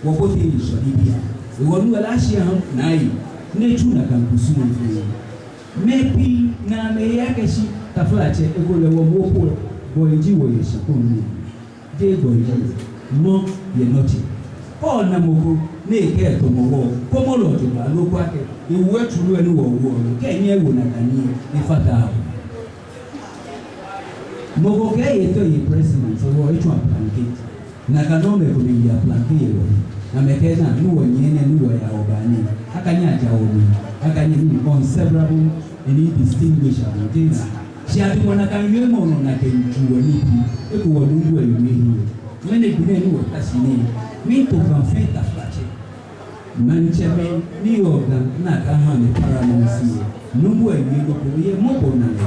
wɔbote ŋshɔ nibii. Ehewɔ nu wala shi aha naa yi, ni etsu nakai kusum lɛ fɛɛ. Mɛi pii na amɛhe akɛ shi, taflatsɛ, ekolɛ wɔ mɔ ko, bɔ eji wɔ yɛ shikpɔŋ nɛɛ. Jeee bɔ eji, nɔ yɛ nɔ tsɛ. Kɛ ona mɔ ko ni ekɛɛ etamɔ wɔ, kɔmɔ lɛ jogbaŋŋ loo ko akɛ, ewu etsuru lɛ ni wɔwoɔ lɛ, kɛ enyɛ ewo nakai nii lɛ, efataaa. Mɔ ko kɛɛ eetao eye president, wɔ etsɔ aplanke. Nakai nɔŋŋ mɛi komɛi ye aplanke yɛ wɔ. Amɛkɛɛ naa, ni wɔnyiɛ nɛɛ, ni wɔya wɔbaa nɛɛ, akanyɛ aja wɔmli, akanyɛ nii, unseverable, indistinguishable, jeee naa. Shi adumɔ nakai wiemɔ nɔ ni akɛju wɔ nibii, eko wɔ Nuŋtsɔ ewie hiɛ. Ŋmɛnɛ gbi nɛɛ ni wɔta shi nɛɛ, miito Ga fɛɛ, taflatsɛ. Maŋtsɛmɛi ni yɔɔ Ga ni akɛha amɛ paramountcy lɛ, Nuŋtsɔ ewie nɔ ko yɛ mɔbɔnalɛ.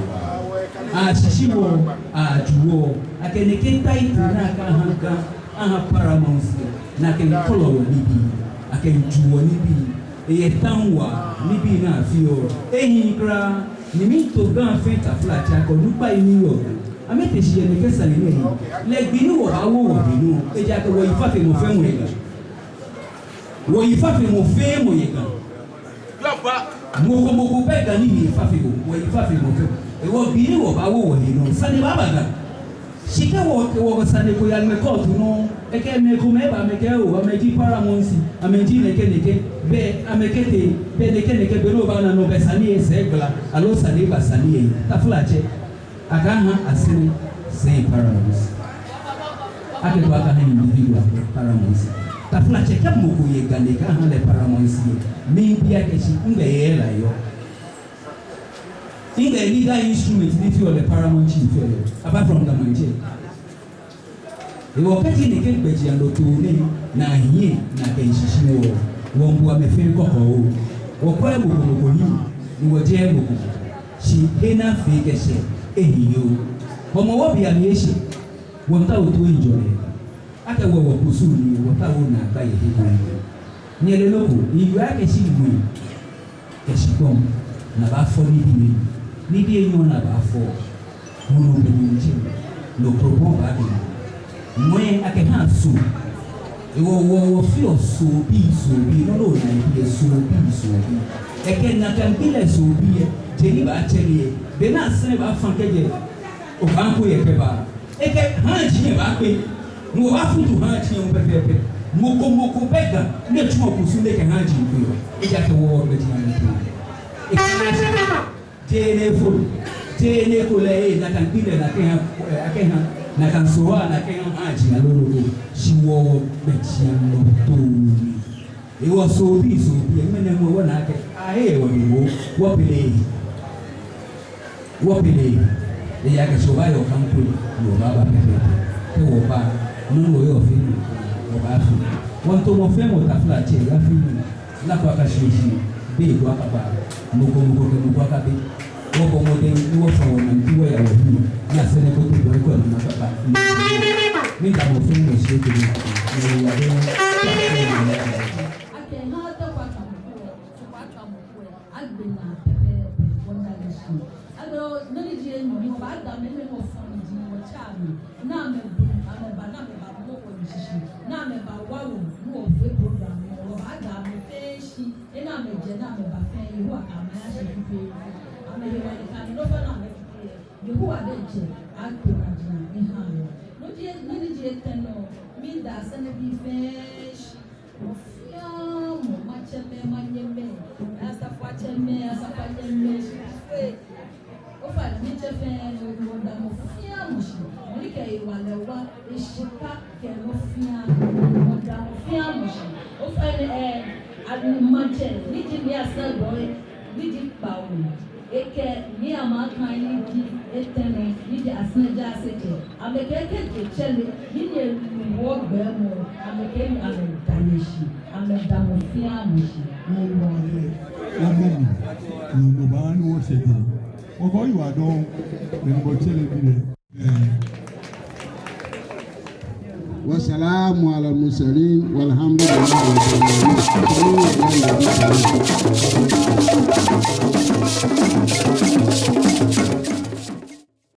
Ashishi wɔ, aju wɔ, akɛ nɛkɛ title ni akɛha Ga, aha paramountcy lɛ, ni akɛkɔlɔ wɔ nibii, akɛju wɔ nibii, eyɛ taŋ waa, nibii ni afeɔ, ehiii kwraa, ni miito Ga fɛɛ, taflatsɛ, akɛ onukpai ni yɔɔ Ga, amɛte shi yɛ nɛkɛ sane nɛɛ he, lɛ gbi ni wɔbaawo wɔhe nɔ, ejaakɛ wɔyi fafemɔ fɛɛ mɔ yɛ Ga. Wɔyi fafemɔ fɛɛ mɔ yɛ Ga. Mɔ ko mɔ ko bɛ Ga ni eyi fafemɔ, wɔyi fafemɔ fɛɛ. Hewɔ gbi ni wɔbaawo wɔhe nɔ, sane baaba Ga. Shi kɛ wɔ, kɛ wɔ sane ko yaŋmɛ court nɔ, ekɛ mɛi komɛi aba amɛkɛɛ oo, amɛji paramountcy, amɛji nɛkɛ nɛkɛ, bɛ amɛkɛtee, bɛ nɛkɛ nɛkɛ, be ni obaana nɔ bɛ sane lɛ sɛɛ gbala, aloo sane ba sane lɛ, taflatsɛ. Akɛha Asere sɛi paramountcy. Akɛtoo akɛha individual paramountcy. Taflatsɛ, kɛ mɔ ko yɛ Ga ni akɛha lɛ paramountcy lɛ, miibi akɛ shi nɛgbɛ lɛ yɔɔ? Nɛgbɛ legal instrument ni feɔ lɛ paramount chief lɛ, apart from Ga Maŋtsɛ? Hewɔ kɛji nɛkɛ gbɛjianɔtoo nɛɛ ni ahiɛ ni akɛshishi wɔ, wɔmiibu amɛ fɛɛ kɔkɔ oo. Wɔkwɛɛɛ mɔ ko mɔ ko hiɛ, ni wɔjɛɛɛ mɔ ko mɔ ko. Shi he ni afee kɛshɛ ehiii oo. Hɔmɔwɔ bia mi eshɛ, wɔmiitao toiŋjɔlɛ. Akɛ wɔ wɔkusum ni, wɔtaoɔ wɔna naagba yɛ he ko he. Nyɛle nɔ ko, miwie akɛ shi ŋwɛi kɛ shikpɔŋ ni abaafɔ nibii nɛɛ, nibii enyɔ ni abaafɔ. Ŋwɛi bɛ Nuŋtsɔ, nɔ kroko baabɛ. Ŋwɛi akɛha Soo. Hewɔ wɔ, wɔfeɔ Soobii, Soobii, nɔ ni ona yɛ biɛ, Soobii, Soobii. Ekɛ nakai gbi lɛ Soobii lɛ, je ni baatsɛ lɛ, be ni Asere baafã kɛjɛ Okankui lɛ kɛba, ekɛ haaji lɛ baakpe. Ni wɔbaafutu haaji lɛ hu pɛpɛɛpɛ. Mɔ ko mɔ ko bɛ Ga ni etsuɔ kusum ni ekɛ haaji kpeɔ. Ejaakɛ wɔ gbɛjianɔtoo. Ekɛ haaji. Jeee nɔ ko, jeee nɔ ko lɛ, ee, nakai gbi lɛ ni akɛha, ee, akɛha, nakai Soo ni akɛha haaji aloo nɔ ko. Shi wɔ gbɛjianɔtoo ni. Hewɔ Soobii, Soobii, ŋmɛnɛ hu wɔna akɛ, ahe wɔ ni wɔ, wɔpele. Wɔpele. Ejaakɛ Soo baaya Okankui, wɔbaaba pɛpɛɛpɛ. Kɛ wɔba, nɔ ni wɔyɔɔ fɛɛ nɔ, wɔbaafee. Wɔmiito mɔ fɛɛ mɔ taflatsɛ, yafee nɔ. Naa ko akashishi, be ko akaba, mɔ ko mɔ ko kɛ mɔ ko akabe. Wɔbɔ mɔdɛŋ ni wɔfa wɔnaa ni wɔya wɔhiɛ. Naa sɛɛ nɛɛ ko to bɔ eko ni akaba. Miida mɔ fɛɛ mɔ shi ekome. Ni wɔya bɛ. Akɛ ha ta kwa ta mɔ ko, ta kwa ta mɔ ko, agbe naa pɛpɛɛpɛ, wɔda lɛ shi. Aloo, nɔ ni ji enyɔ, wɔbaada amɛ, mɛi ni wɔfɔ ni ji wɔtsɛ amɛ. Ni amɛbu, amɛba, ni amɛbamɔ wɔ shishi. Ni amɛbawa wɔ, ni wɔfee program, wɔbaada amɛ fɛɛ shi. Ni amɛjɛ, ni amɛba fɛɛ, Yehowa kɛ amɛ ashi fɛɛ. Amɛhe wa ni kã ni nɔ fɛɛ ni amɛfee. Yehowa diɛŋtsɛ ato najiaŋ eha wɔ. No ji, no ni ji etɛ nɔ, miida Asere bii fɛɛ shi. Mɔ fɛɛ mɔ, maŋtsɛmɛi, manyɛmɛi, asafoiatsɛmɛi, asafoianyɛmɛi, shi fɛɛ. Ofainɛ, mitsɛ fɛɛ, wɔda mɔ fɛɛ mɔ shi. Mɔ ni kɛ hewalɛ wa, eshika kɛ nɔ fɛɛ. Wɔda mɔ fɛɛ mɔ shi. Ofainɛ, ee, ani maŋtsɛ, ni ji mi Asere bɔi, ni ji kpawo. Ekɛ ni amɛkã ni ji etɛ nɔ, ni ji Asere jaasetsɛ. Amɛkɛɛ kɛji etsɛ lɛ, ni nyɛnu wɔgbɛɛmɔ, amɛkɛɛ ni amɛda nyɛ shi, amɛda mɔ fɛɛ mɔ shi. Wɔba lɛ, wɔmɛ mi, ni wɔba ni wɔsɛɛ jɛ. Wɔkɔ yi wa dɔŋŋ, ni wɔtsɛ lɛ bi lɛ. Ee. وسلام على المرسلين والحمد لله رب العالمين.